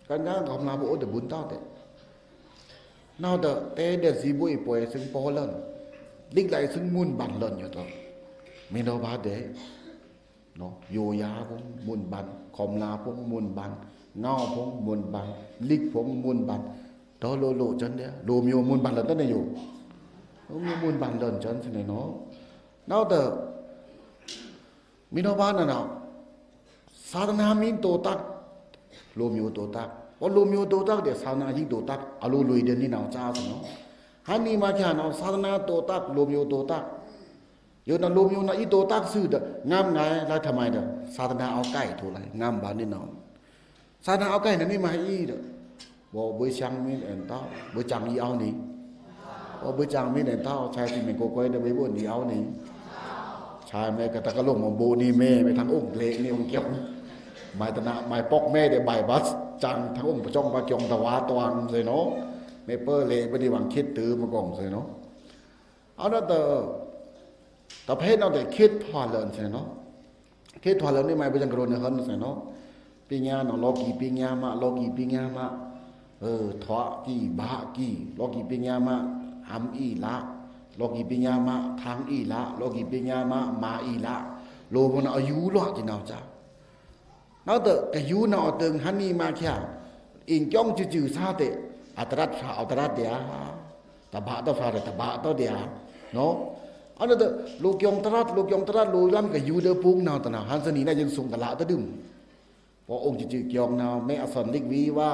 ကွဉ်က ခမ်လင် ပအိုဝ် တဘူးတၢ် ဒီး နော် ဒီး တဲ ဒီး စည်းဝေးပွဲ သွဉ် ပေါ်လန် လိကလၢ် သွဉ် မွဉ်ဗဉ် လန် ယိုဒီး မီးဒီး ဘၣ်ဒီး နော် ယိုယါ ဖုန်း မွဉ်ဗဉ် ခမ်လင် ဖုန်း မွဉ်ဗဉ် ငေါင် ဖုန်း မွဉ်ဗဉ် လိက ဖုန်း မွဉ်ဗဉ် ဒီး လိုလို စံဒီး လိုမျိုး မွဉ်ဗဉ် လန် တန့ၣ်ယို လိုမျိုး မွဉ်ဗဉ် လန် စံ စ့ၢ် နော် နော် ဒီး မီးဒီး ဘၣ် နော် နော် သꩻတနာမီး တိုꩻတက်၊ လိုꩻမျိူးတိုꩻတက်။ ပော့လိုꩻမျိူးတိုꩻတက်ဒီး သꩻတနာယိုတ်တိုꩻတက်၊ အလိုလွေꩻဒိုးနီꩻနာဝ်ꩻစါသꩻနော်။ ဟန်နီမါချာနော် သꩻတနာတိုꩻတက် လိုꩻမျိူးတိုꩻတက်။ ယိုတ်နၤလိုꩻမျိူးနၤယိုတ်တိုꩻတက်သွူဒီး ငမ်းငိုင်လဲထမိုင်ဒီး သꩻတနာအောက်ကိုက်ထိုင်လဲ ငမ်းဗာနီနောင်။ သꩻတနာအောက်ကိုက်နၤနီမါအီဒီး ဗော်ဗွေးစံမင်းအဲန်တောက် ဗွေးစံအီအောက်နီ ဗော်ဗွေးစံမင်းအဲန်တောက် ဆာယသီးမ့ၢ်ကိုယ်ကွဲဒီး ဗွေးဗွေးနီအောက်နီ ဆာယမဲကတကလုံမွန်ဗိုလ်နီမဲ မဲထန်းအိုင်ကလေးနီဝ်ကျော် မဲတနာမဲပေါက်မဲဒီး ဗိုလ်ဗတ်စံထန်းအိုင်ပကျောင်ဗာကျောင်တဝါတွင်သွူနော်။ မဲပႄလဲဗဒီး ဝမ်းခေတ်တိုမကောင်းသွူနော်။ အဝ်ဒီး တဖဲနီၤဒီး ခေတ်ထွာလန်သွူနော်။ ခေတ်ထွာလန်နီမါ ဗွေးစံကရိုနီဟန်သွူနော်။ ပညါနော် လောကီပညါမး လောကီပညါမး ထွာကီဗာကီ လောကီပညါမး အမ်အီလး လောကီပညါမး ထန်းအီလး လောကီပညါမး မၤအီလး လိုꩻဗော်နၤအယူလွဲ့ကီနဝ်ꩻစါ နဝ်ꩻဒီး ကယူနဝ်ꩻအတိူင်ဟန်နီမါချာ အင်ကျောင်းစုစုသာတဲ့ အတရတ်ဖြာ အတရတ်ဒျာ တဘၣ်တဖြာ တဘၣ်တဒျာ နော်။ အဝ်ဒီး လိုꩻကျောင်းတရတ် လိုꩻကျောင်းတရတ် လိုꩻလမ်းကယူဒီးပုင်းနဝ်ꩻတနဝ် ဟန်သနီနယိုတ်သုင်တလးတဒုံ ပော့အိုင်စုစုကျောင်းနဝ်ꩻ မဲအသွန်လိကဝီဝါ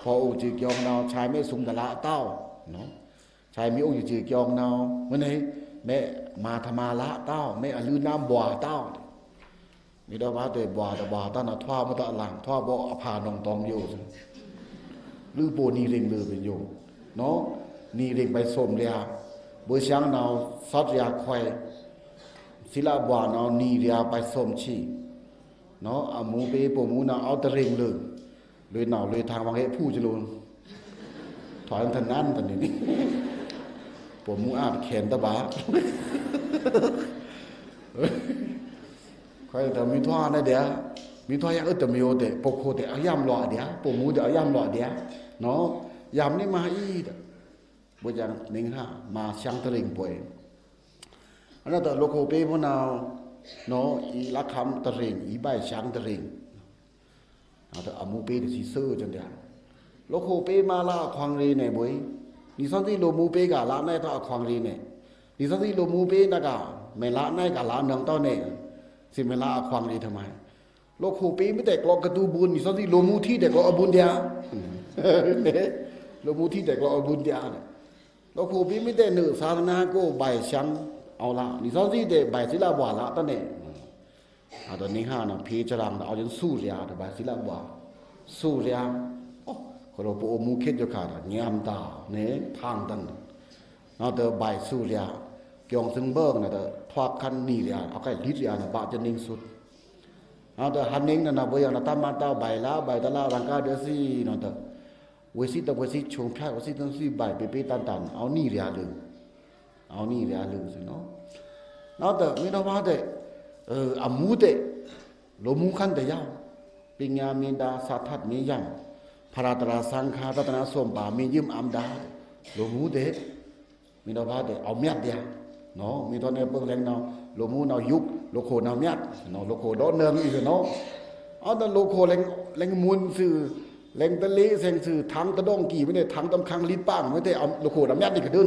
ပော့အိုင်စုစုကျောင်းနဝ်ꩻ ဆာယမဲသုင်တလးတဝ် နော်။ ဆာယမီးအိုင်စုစုကျောင်းနဝ်ꩻ မၼ်းန့ၣ် မဲမၤထမၤလးတဝ် မဲအလုနမ်းဗွာတဝ် မီးဒီးဗာတဲ့ ဗွာဒီးဗွာတၢ်နထွာမတၢ်အလင် ထွာဗော်အဖါနွင်တောင်ယို လုပိုနံရ့င်လိူဝ်ပညို နော်။ နံရ့င်ဗိုက်သွမ်လျာ ဗွေးစံနဝ် သွတ်လျာခွဲ သီလဗွာနဝ် နံရ့င်ဗိုက်သွမ်ချီ နော်။ အမူပေး ပိူဝ်မူနဝ် အဝ်တရ့င်လိူဝ် လွေနဝ်လွေထန်းဝံဟဲဖူးစလို ထွာနထနန်တနံၤ ပိူဝ်မူအါတခဲန်တဘၣ် ခွဲတမီးထွာနဒျာ မီးထွာယံအုတမီးအိုတဲ့ ပိူဝ်ခိုတဲ့ အယံလွဲ့ဒျာ ပိူဝ်မူဒီး အယံလွဲ့ဒျာ နော်။ ယံနီမါအီဒီး ဗွေးစံနင်းဟါ မၤစံတရ့င်ပွဲ အဝ်ဒီး လိုခိုပေးဗော်နဝ် နော် အီလခမ်းတရ့င် အီဗိုက်စံတရ့င် အဝ်ဒီး အမူပေးတသီသွူစံဒျာ လိုခိုပေးမၤလၢအခွင်ရံၣ်န့ၣ် ဗွေး နီသွဉ်းသီးလိုမူပေးကလၢနဲတၢ်အခွင်ရံၣ်န့ၣ် နီသွဉ်းသီးလိုမူပေးနက မဲလၢနဲကလၢနွံတၢ်န့ၣ် သီးမဲလၢအခွင်ရံၣ်ထမိုင် လိုခိုပေးမ့ၢ်တဲကျိုးကတူၢ်ဘူး နီသွဉ်းသီးလိုမူထီးတဲကျိုးအဘူးဒျာ လိုမူထီးတဲကျိုးအဘူးဒျာ လိုခိုပေးမ့ၢ်တဲနုာ်သၻ်တနာကိုဗိုက်စံ အဝ်လၢ နီသွဉ်းသီးတဲဗိုက်သီလဗွာလၢတၢ်န့ၣ် အဝ်ဒီးနင်းဟါနဝ် ဖေးစရံဒီး အဝ်ယံသူရံဒီး ဗိုက်သီလဗွာ သူရံ အို ခီလိုပိူဝ်မူခေတ်ယိုခါဒီး ငမ်းတၢ်န့ၣ် ထန်းတၢ် နဝ်ဒီး ဗိုက်သူရံ ကျောင်းသင်ဘွဲ့နဝ်ဒီး ထွာခမ်းနံရံ အဝ်ကဲလံရံနဝ် ဗိုက်စံနင်းသွူ နဝ်ဒီး ဟန်နင်းနဝ် ဗွေးယံနဝ် တၢ်မၤတၢ်ဗိုက်လၢ ဗိုက်တလၢ ရံကဒီသီး နဝ်ဒီး ဝေးသီးတဝေးသီး ချုံဖျိုက်ဝေးသီးတဝေးသီး ဗိုက်ပေပေတန်တန် အဝ်နံရံလု အဝ်နံရံလု နဝ်ဒီး မီးဒီးဗာတဲ့ အမူတဲ့ လိုမူခမ်းတယဝ်ႉ ပညံမီးဒါ သၢထတ်းမီးယံ ဖရာတြႃးသင်ခါ ရတနာသွမ်ပါးမီး ယုမ်ဢမ်ဒါ လိုမူတဲ့ မီးဒီးဗာတဲ့ အဝ်မျတ်ဒျာ နော် မီးဒီးနဲပိူင်လဲင်နဝ် လိုမူနဝ်ယုၵ်ႉ လိုခိုနဝ်မျတ် နော် လိုခိုဒီးနွံအံၤနော် အဝ်ဒီးလိုခိုလဲင် လဲင်မုၼ်သွူ လဲင်တလေသင်သွူ ထန်းတဒေါင်ကီး မ့ၢ်တဲ ထန်းတမ်ခန်းလီပၢင် မ့ၢ်တဲ အဝ်လိုခိုနဝ်မျတ်ဒံးကဒုံ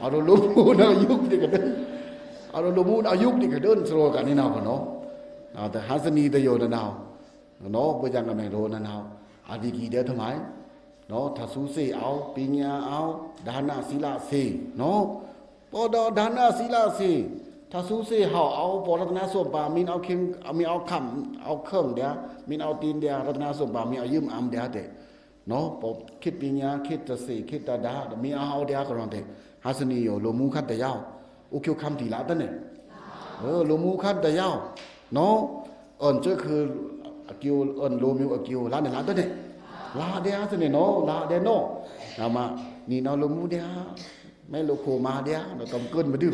အဝ်ဒီးလိုမူနဝ်ယုၵ်ႉဒံးကဒုံ အဝ်ဒီးလိုမူနဝ်ယုၵ်ႉဒံးကဒုံ သရိုးကန့ၣ်နဝ်နော် အဝ်ဒီးဟန်သနီတယိုနဝ် နော် ဗွေးစံကမဲရိနဝ် အဒီကံဒဲထမိုင် နော် ထသူသေးအဝ် ပညံအဝ် ဒါနသီလသေး နော် ပော်ဒီးဒါနသီလသေး ထသူသေးဟဝ်အဝ် ပော်ရတနာသွမ်ပါး မီးအဝ်ခင်း မီးအဝ်ခမ်း အဝ်ခင်းဒျာ မီးအဝ်တ့ၢ်ဒျာ ရတနာသွမ်ပါး မီးအဝ်ယုမ်ဢမ်ဒျာတဲ့ နော် ပော်ခေတ်ပညံ ခေတ်တသေး ခေတ်တဒါ မီးအဝ်ဒျာကရွန်တဲ့ ဟန်သနီယို လိုမူခမ်းတယဝ်ႉ အိုးကဵိုဝ်းခမ်းတံလၢတၢ်န့ၣ် လိုမူခမ်းတယဝ်ႉ နော် အွၼ်စဲခု အကဵု အွၼ်လိုမူအကဵု လၢန့ၣ်လၢတၢ်န့ၣ် လၢဒဲအသန့ၣ်နော် လၢဒဲနော် နမ နံၤနဝ်လိုမူဒဲ မဲလိုခိုမၤဒဲ နတမ်ကွၢ်မဒု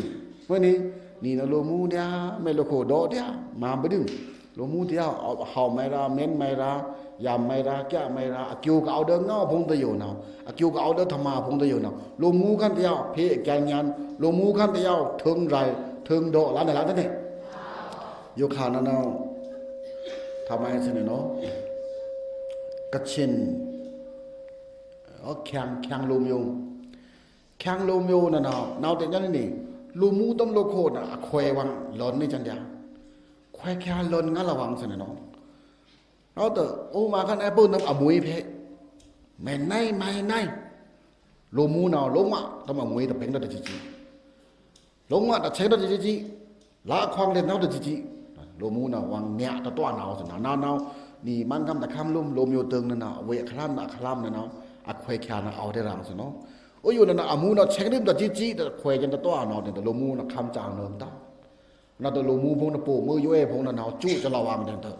ဝဲန့ၣ် နံၤနဝ်လိုမူဒဲ မဲလိုခိုဒီးဒဲ မၤမဒု လိုမူဒဲ ဟဝ်မၤရၤ မၢၼ်မၤရၤ ယမ်မၤရၤ ကျမၤရၤ အကဵုကအဝ်ဒီးငဝ်းဖုံတယိုနဝ် အကဵုကအဝ်ဒီးထမၢဖုံတယိုနဝ် လိုမူခမ်းတယဝ်ႉ ဖေးအကၢၼ်ညံ လိုမူခမ်းတယဝ်ႉ ထိူင်းရၢႆ ထိူင်းဒီး လၢန့ၣ်လၢတၢ်န့ၣ် ယိုခါနဝ် ထမိုင်သန့ၣ်နော် ကချင် ခၠၢင် ခၠၢင်လိုမူ ခၠၢင်လိုမူနဝ် နဝ်တဲညါန့ၣ် လိုမူတမ်လိုခိုနဝ် အခွဲးဝၢင်းလွန်န့ၣ်စံဒျာ ခွဲးခၠၢင်လွန်ငါလဝၢင်းသန့ၣ်နော် နောက်တော့ အိုးမခန်း အဲပို့နမ် အမွေဖဲ မဲနုဲင်း မုဲင်းနုဲင်း လိုမူနဝ် လိုငွေတမွေ တပင်တတချီချီ လိုငွေတဆဲတတချီချီ လခွါတဲ့နဝ်တတချီချီ လိုမူနဝ် ဝင်းညါတတွားနဝ်စနဝ် နဝ်နဝ် နံၤမန်းခမ်းတခမ်းလိုမ် လိုမျိုးတုံးနဝ် အဝေးအခလမ်းနခလမ်းနဝ် အခွဲခါနဝ် အဝေးတရံစနဝ် အိုးယိုနဝ် အမူနဝ် ဆဲကရံတတချီချီ တခွဲကျန်တတွားနဝ် လိုမူနဝ် ခမ်းချောင်းနဝ်တ နဝ်တလိုမူဖုံးနပိုးမွေးယွဲဖုံးနဝ် စုတလဝင်းတဲ့ နံၤ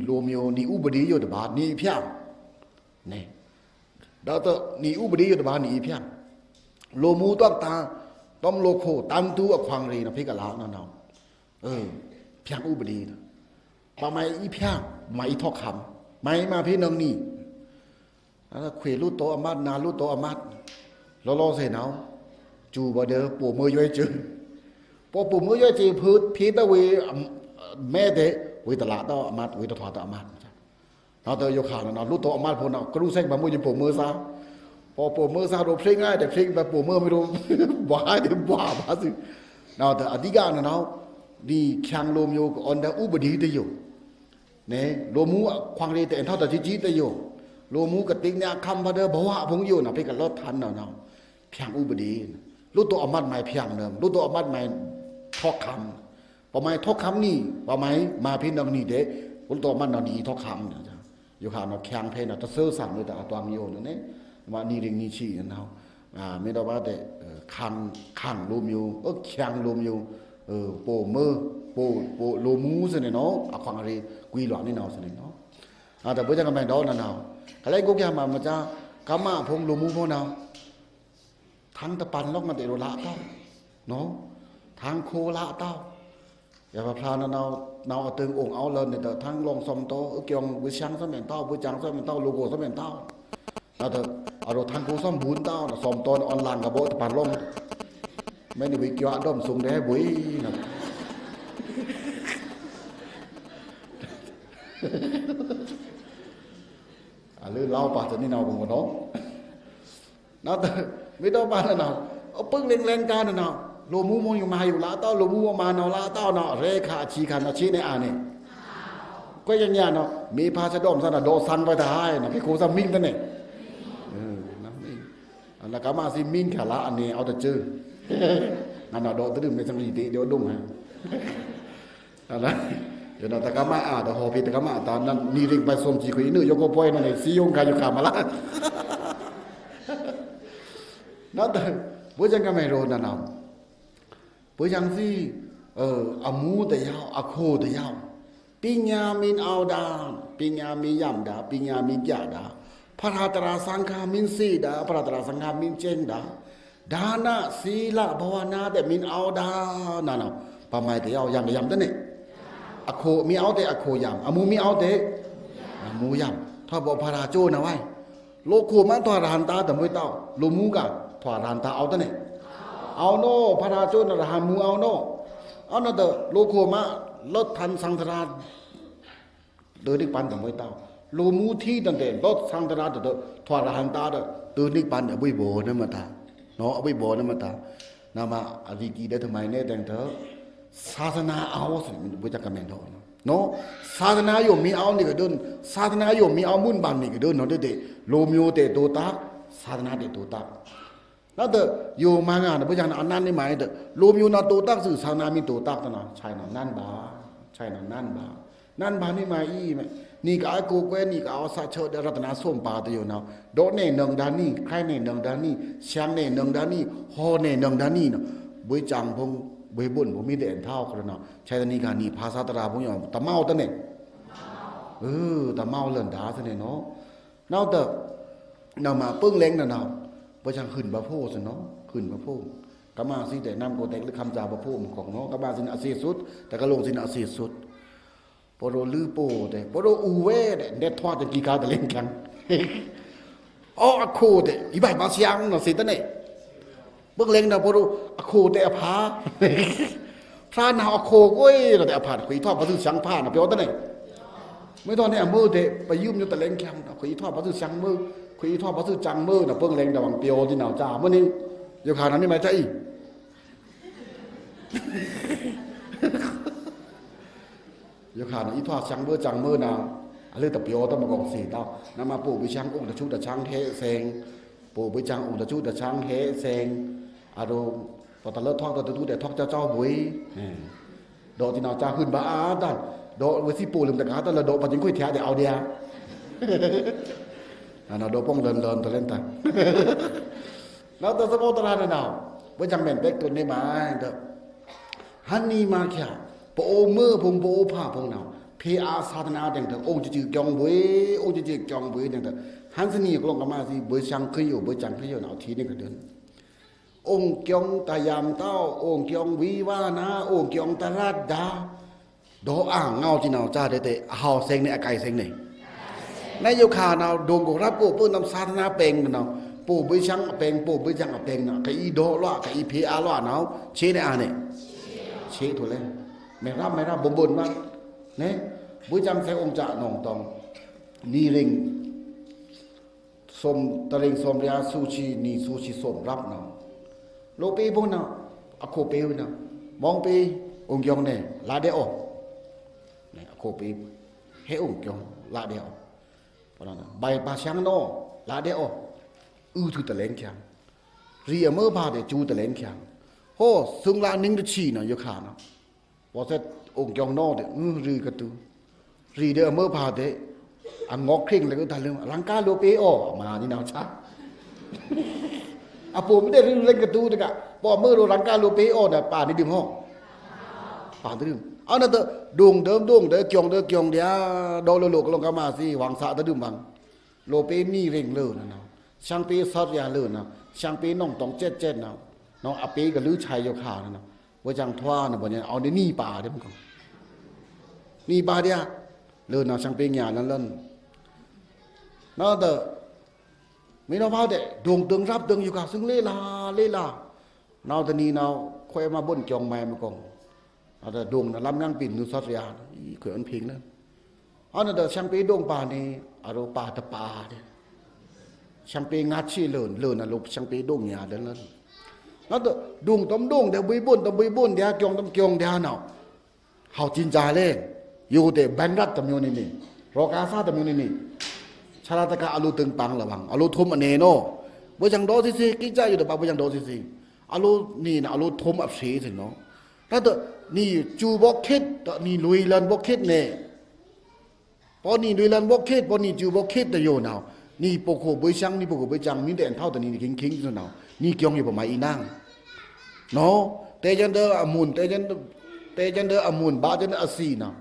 လိုမျိုး နံၤဥပဒေယိုတဘာ နံၤအီဖြန့် နဲ ဒါတနံၤဥပဒေယိုတဘာ နံၤအီဖြန့် လိုမူတွက်တာ တွမ်လိုခို တန်တူအခွန်ရည်နဖိကလာနဝ် အီဖြန့်ဥပဒေ ပမုဲအီဖြန့် မုဲအီထောက်ခံ မုဲမဖဲနုဲင်းနံၤ ခွေလူတိုအမတ် နလူတိုအမတ် လောလောဆယ်နဝ် စူဘဒီး ပိုးမွေးယွဲစ့ ပော်ပိုးမွေးယွဲစ့ ဖဲတဝေး မဲတဲ့ ဝေးတလးတော့အမတ် ဝေးတထွာတော့အမတ် နဝ်တယိုခါနဝ် လူတိုအမတ်ဖုံးနဝ် ကရူစဲကဘၣ်မွေးယပိုးမွေးစား ပော်ပိုးမွေးစားတို့ ဖြေငါတဲ့ ဖြေဘၣ်ပိုးမွေးမလို့ ဘွားတဲ့ဘွားဘၣ်စု နဝ်တအဓိကနဝ် နံၤချောင်းလိုမျိုးကအွန်ဒဲဥပဒေတယို နဲ လိုမူအခွန်ရည်တဲ့ အဲထောက်တချီချီတယို လိုမူကတိညါခမ်းဘဒီး ဘဝဖုံးယိုနဝ် ဖိကလော့ထန်နဝ်နဝ် ဖြန့်ဥပဒေ လူတိုအမတ်မုဲဖြန့်နဝ် လူတိုအမတ်မုဲထောက်ခံ ပမုဲထောက်ခံနံၤ ပမုဲမဖဲနုဲင်းနံၤတဲ့ လူတိုအမတ်နဝ် နံၤအီထောက်ခံ ယိုခါနဝ် ချောင်းဖဲနဝ် တဆူစံမုဲတအတွားယိုနဝ်နဲ မုဲနံၤရင်းနံၤဆံနဝ် မ့ၢ်တော့ဘာတဲ့ ချောင်းလိုမျိုး ချောင်းလိုမျိုး ပိုးမွေး ပိုး ပိုးလိုမူစ့န့ၣ်နဝ် အခွန်ရည် ကွီလွာ်နံၤနဝ်စ့န့ၣ်နဝ် အတဘိုးကမုဲဒီးနဝ် ကလဲၤကိုကမမက ကမဖုံးလိုမူဖုံးနဝ် ထန်းတပန်လောက်ကမတဲ့ လိုလးအတောက် နဝ် ထန်းခိုလးအတောက် ယဖးဖျါနဝ် နဝ်အတိုင်အိုင်အောက်လၢန့ၣ်ဒီး ထန်းလောင်စောမ်တော အကဵုံဝေးစံစောမ်မဲန်တော ဝေးစံစောမ်မဲန်တော လိုခိုစောမ်မဲန်တော နဝ်ဒီး အရိထန်းခိုစောမ်ဘူန်တော စောမ်တောနဝ် အွန်လန်ကဘိုတပန်လောင် မ့ၢ်နံၤဝေးကဵုအဒိုမ်စုံဒဲဘွေနဝ် အလၢလဝ်ပါတနံၤနဝ် ဘုံကနော နဝ် မ့ၢ်ဒီးဘၣ်နဝ် အပၢၢ်လင်လင်ကါနဝ် လိုမူမုံယွံမၤယွံလးအတောက် လိုမူမုံမၤနဝ်လးအတောက်နဝ် ရဲခါအဆံခါနဝ် ဆံန့ၣ်အါန့ၣ် ကွဲးကညးနဝ် မ့ၢ်ဖါဆဒွံစနဝ် ဒီးသံဝဲတဟါနဝ် ကဲခိုသမံတန့ၣ် နကမစံမံခါလၢအန့ၣ် အီတစၢ နဝ် ဒီးတဒုမ့ၢ်သမံတေဒီးဒိုင်ဟါ ယနတကမအါဒီး ဟော်ဖဲတကမအါတၢ် နံၤရင်းပၢၢ်စုံစံခွံနုဲ ယိုကိပွဲနန့ၣ် စံယိုခါယိုခါမးလၢ နဝ် ဘိုးကမုဲဒီးနဝ် ဘိုးကစံ အမူတယဝ် အခိုတယဝ် ပညာမ့ၢ်အဝ်ဒါ ပညာမ့ၢ်ယမ်ဒါ ပညာမ့ၢ်ကဒါ ဖရာတြႃးသင်ခါမ့ၢ်သ့ဒါ ဖရာတြႃးသင်ခါမ့ၢ်စဲင်ဒါ ဒါန သီလ ဘာဝနာ တဲ့မ့ၢ်အဝ်ဒါနဝ် ပမုဲတယဝ် ယမ်တယမ်တန့ၣ် အခိုမ့ၢ်အဝ်တဲ့ အခိုယမ် အမူမ့ၢ်အဝ်တဲ့ အမူယမ် ထီၣ်ဘိဖရာကၠိနဝ် လိုခိုမး ထွဲရဟန်တာတမွေးတဝ် လိုမူက ထွဲရဟန်တာအဝ်တန့ၣ် အဝ်နဝ် ဖရာကၠိနရဟန်မူအဝ်နဝ် အဝ်နဝ်ဒီး လိုခိုမး လွတ်ထန်းသံသရၣ် တိူဝ်းနိဗ္ဗာန်တမွေးတဝ် လိုမူထံတန်တဲ့ လွတ်သံသရၣ်ဒီး ထွဲရဟန်တာဒီး တိူဝ်းနိဗ္ဗာန်အဘိဘိနမတၤ နဝ် အဘိဘိနမတၤ နမအရိကံဒဲး တမုဲန့ၣ်တဲင်ဒီး သာသနာအဝ်စ့ၢ် ဘိုးကစံကမုဲဒီး သာသနာယိုမ့ၢ်အဝ်န့ၣ်ကဒိုၣ် သာသနာယိုမ့ၢ်အဝ်မုၢ်ဘၣ်န့ၣ်ကဒိုၣ်နဝ် ဒ်တဲ့ လိုမျိုးတဲ့ တိုးတက် သာသနာတဲ့ တိုးတက် နဝ်ဒီး ယိုမၤငါနဘိုးကစံ အနန်းန့ၣ်မၤအံၤဒီး လိုမျိုးနဝ် တိုးတက်စု သာသနာမ့ၢ်တိုးတက်တနဝ် ဆဲးနဝ် နန်းဘၣ် ဆဲးနဝ် နန်းဘၣ် နန်းဘၣ်န့ၣ်မၤအံၤ နံၤကအကိးကွဲ နံၤကအဝ်သးဆၢဒီး ရတနာဆိုးပါတယိုနဝ် ဒီးန့ၣ်နုဲဒါနံၤ ခရံာ်န့ၣ်နုဲဒါနံၤ သျံာ်န့ၣ်နုဲဒါနံၤ ဟော်န့ၣ်နုဲဒါနံၤနဝ် ဘွေကၠံဖုံး ဘွေဘိုၼ်ဘိုမံၤဒဲး အဲထောက်ခရနဝ် ဆဲးတနံၤခါနံၤ ဖါဆါတြၣ်ဖုံးယို တမဝ်တန့ၣ် တမဝ်လၢဒါစ့ၢ်န့ၣ်နဝ် နဝ်ဒီး နမပၢၢ်လင်နဝ် ဘိုးကစံ ဟုၣ်ဘၣ်ဖိစ့ၢ်နဝ် ဟုၣ်ဘၣ်ဖိ ကမစံတဲ့ နမ်ကိုယ်တိုင်လက်ခံကြပါဖို့ မကောင်းနော် ကမစံအစေ့စုတ် တကယ်လုံးစံအစေ့စုတ် ပရိလုပိုးတဲ့ ပရိအူဝဲတဲ့ နဲထွားတကီခါတလဲင်ခံ အီအခိုတဲ့ အီဘၣ်ဘၣ်သျံနဝ် စံတန့ၣ် ပၢၢ်လင်နဝ် ပရိအခိုတဲ့အဖါ ဖျါနဝ်အခိုကွဲဒီး အဖါ ခွံထွားဘၣ်စုသျံဖါနဝ် ပျီတန့ၣ် မ့ၢ်ဒီးန့ၣ် အမုၢ်တဲ့ ပယုမ်ယိုတလဲင်ခံနဝ် ခွံထွားဘၣ်စုသျံမုၢ် ခွံထွားဘၣ်စုသျံမုၢ်နဝ် ပၢၢ်လင်နဝ် ပျီတန့ၣ်နဝ် ကၠါမုၢ်န့ၣ် ယိုခါနဝ်န့ၣ်မၤကၠါအံၤ ယိုခါ အီထွား ဆန်းဗိုလ်ဆန်းဗိုလ်နဝ် အလွေတပြောတမကောင်းသေတောင်း နမပို့ဗိုလ်ဆန်း အိုင်တဆူတဆန်းဟဲဆဲင် ပို့ဗိုလ်ဆန်း အိုင်တဆူတဆန်းဟဲဆဲင် အရို ပတလထွားတတူတူတဲ့ ထွားကြောက်ကြောက်ဗိုလ် ဒေါ်တင်အောင် ကြားဟွင့်ပါ အာတန် ဒေါ်ဝစီပို့လမ်တကားတလဒေါ်ပကျင်ခွေထျားတဲ့ အောင်တရား နော် ဒေါ်ပေါင်းလွန်လွန်တလဲန်တန် နော် တသဘောတရတဲ့နော် ဗိုလ်ဆန်း မန်ဘက်တုန်နေမှာ ဟန်နီမချာ ပအိုမွေးဖုံ ပအိုဖါဖုံနော် ဖေအာသာသနာတင်တဲ့ အိုင်ကျူးကျူးကြောင်ဗွေ အိုင်ကျူးကျူးကြောင်ဗွေတင်တဲ့ ဟန်စနီကလောင်ကမစီ ဗိုလ်ဆန်းခွေယို ဗိုလ်ဆန်းခွေယိုနော် ထီနေကဒွန်း အိုင်ကျူးတယမ်တောက် အိုင်ကျူးဝီဝါနာ အိုင်ကျူးတရတ်ဒါ ဒေါ်အာငေါ်ကျီနော် ကြားတဲ့ အဟောက်ဆဲင်နေ အကိုက်ဆဲင်နေ နယိုခါနော် ဒိုင်ကိုရပ်ကို ပို့နမ်သာသနာပင်နော် ပို့ဗိုလ်ဆန်းအပင် ပို့ဗိုလ်ဆန်းအပင်နော် ကအီဒေါ်လွား ကအီဖေအာလွားနော် ချေနေအာနေ ချေထိုးလဲ မဲရပ်မဲရပ် ဘုံဘုံမ နဲ ဗိုလ်ဆန်းဆဲအိုင်ကျူးနော်တောင်း နီရင် သွမ် တရင်သွမ်ရျာ သူချီနီ သူချီသွမ်ရပ်နော် လိုပေးဖို့နော် အခိုးပေးနော် မောင်းပေး အိုင်ကျူးနော် လာတဲ့အော် အခိုးပေး ဟဲအိုင်ကျူး လာတဲ့အော် ဘိုင်ပါဆန်းနော် လာတဲ့အော် အူထုတလဲင်ချံ ရီအမွေးဖါတဲ့ ကျူတလဲင်ချံ ဟော သုင်လာနင်းတချီနော် ယိုခါနော် ပေါ်ဆက် အိုင်ကျူးနော်တဲ့ အူ ရီကတူ ရီဒီးအမွေးဖါတဲ့ အငေါက်ခရင်လကတလင်း ရန်ကလိုပေးအော် အမနီနော်ချာ အပိုမတဲ့ ရီလကတူတက ပေါ်မွေးလို ရန်ကလိုပေးအော်နော် ပါနေဒိုင်ဟော ပါတဒိုင် အနတ ဒိုင်ဒိုင်ဒိုင်ဒီး ကျူးဒီးကျူးဒီး ဒေါ်လိုလိုကလောင်ကမစီ ဝံစာတဒိုင်မန်း လိုပေးနီရင်လၢနော် ဆန်းပေးသတ်ရျာလၢနော် ဆန်းပေးနော်တောင်းချက်ချက်နော် နော် အပေးကလူးချာယိုခါနော် ဗိုလ်ဆန်းထွားနော် ဗိုလ်ဆန်း အော်ဒီးနီပါတဲ့မကောင်း နီပါတဲ့ လၢနော် ဆန်းပေးညါလၢလၢ နော်တ မင်းတော်ဖါတဲ့ ဒိုင်ဒိုင်ရပ်ဒိုင်ယိုခါ သုင်လေးလား လေးလား နော်တနံၤနော် ခွဲမဘုံကျူးမဲမကောင်း အတဒိုင်နလမ်းငန်းပင်နုသတ်ရျာ ခွဲအန်ဖင်းလၢ အနတ ဆန်းပေးဒိုင်ပါနေ အရိုပါတပါတဲ့ ဆန်းပေးငါချီလၢလၢနော် လိုဆန်းပေးဒိုင်ညါလၢလၢ နော်တ ဒိုင်တမ်ဒိုင်ဒီး ဘွေဘုံတမ်ဘွေဘုံဒီး ကျူးတမ်ကျူးဒီးနော် ဟောက်ကျဉ်းကြလဲ ယိုတဲ့ ဘန်ရပ်တမျိုးနေနေ ရောဂါစတမျိုးနေနေ ဆရာတကအလိုတင်ပန်းလဝင်း အလိုထုံးအနေနော် ဗိုလ်ဆန်းဒေါ်စီစီ ကိစ္စယိုတပါ ဗိုလ်ဆန်းဒေါ်စီစီ အလိုနေနော် အလိုထုံးအဖြေစနော် တတ နီကျူဘောခစ် တနီလွေလန်ဘောခစ်နေ ပေါ်နီလွေလန်ဘောခစ် ပေါ်နီကျူဘောခစ်တယိုနော် နီပခိုဗိုလ်ဆန်း နီပခိုဗိုလ်ဆန်း မင်းတဲ့အန်ထောက်တနီ နီခင်ခင်စနော် နီကျူးယိုပမအီနန်း နော် တဲကျန်တဲ့အမုန် တဲကျန် တဲကျန်တဲ့အမုန် ဘါကျန်တဲ့အစီနော်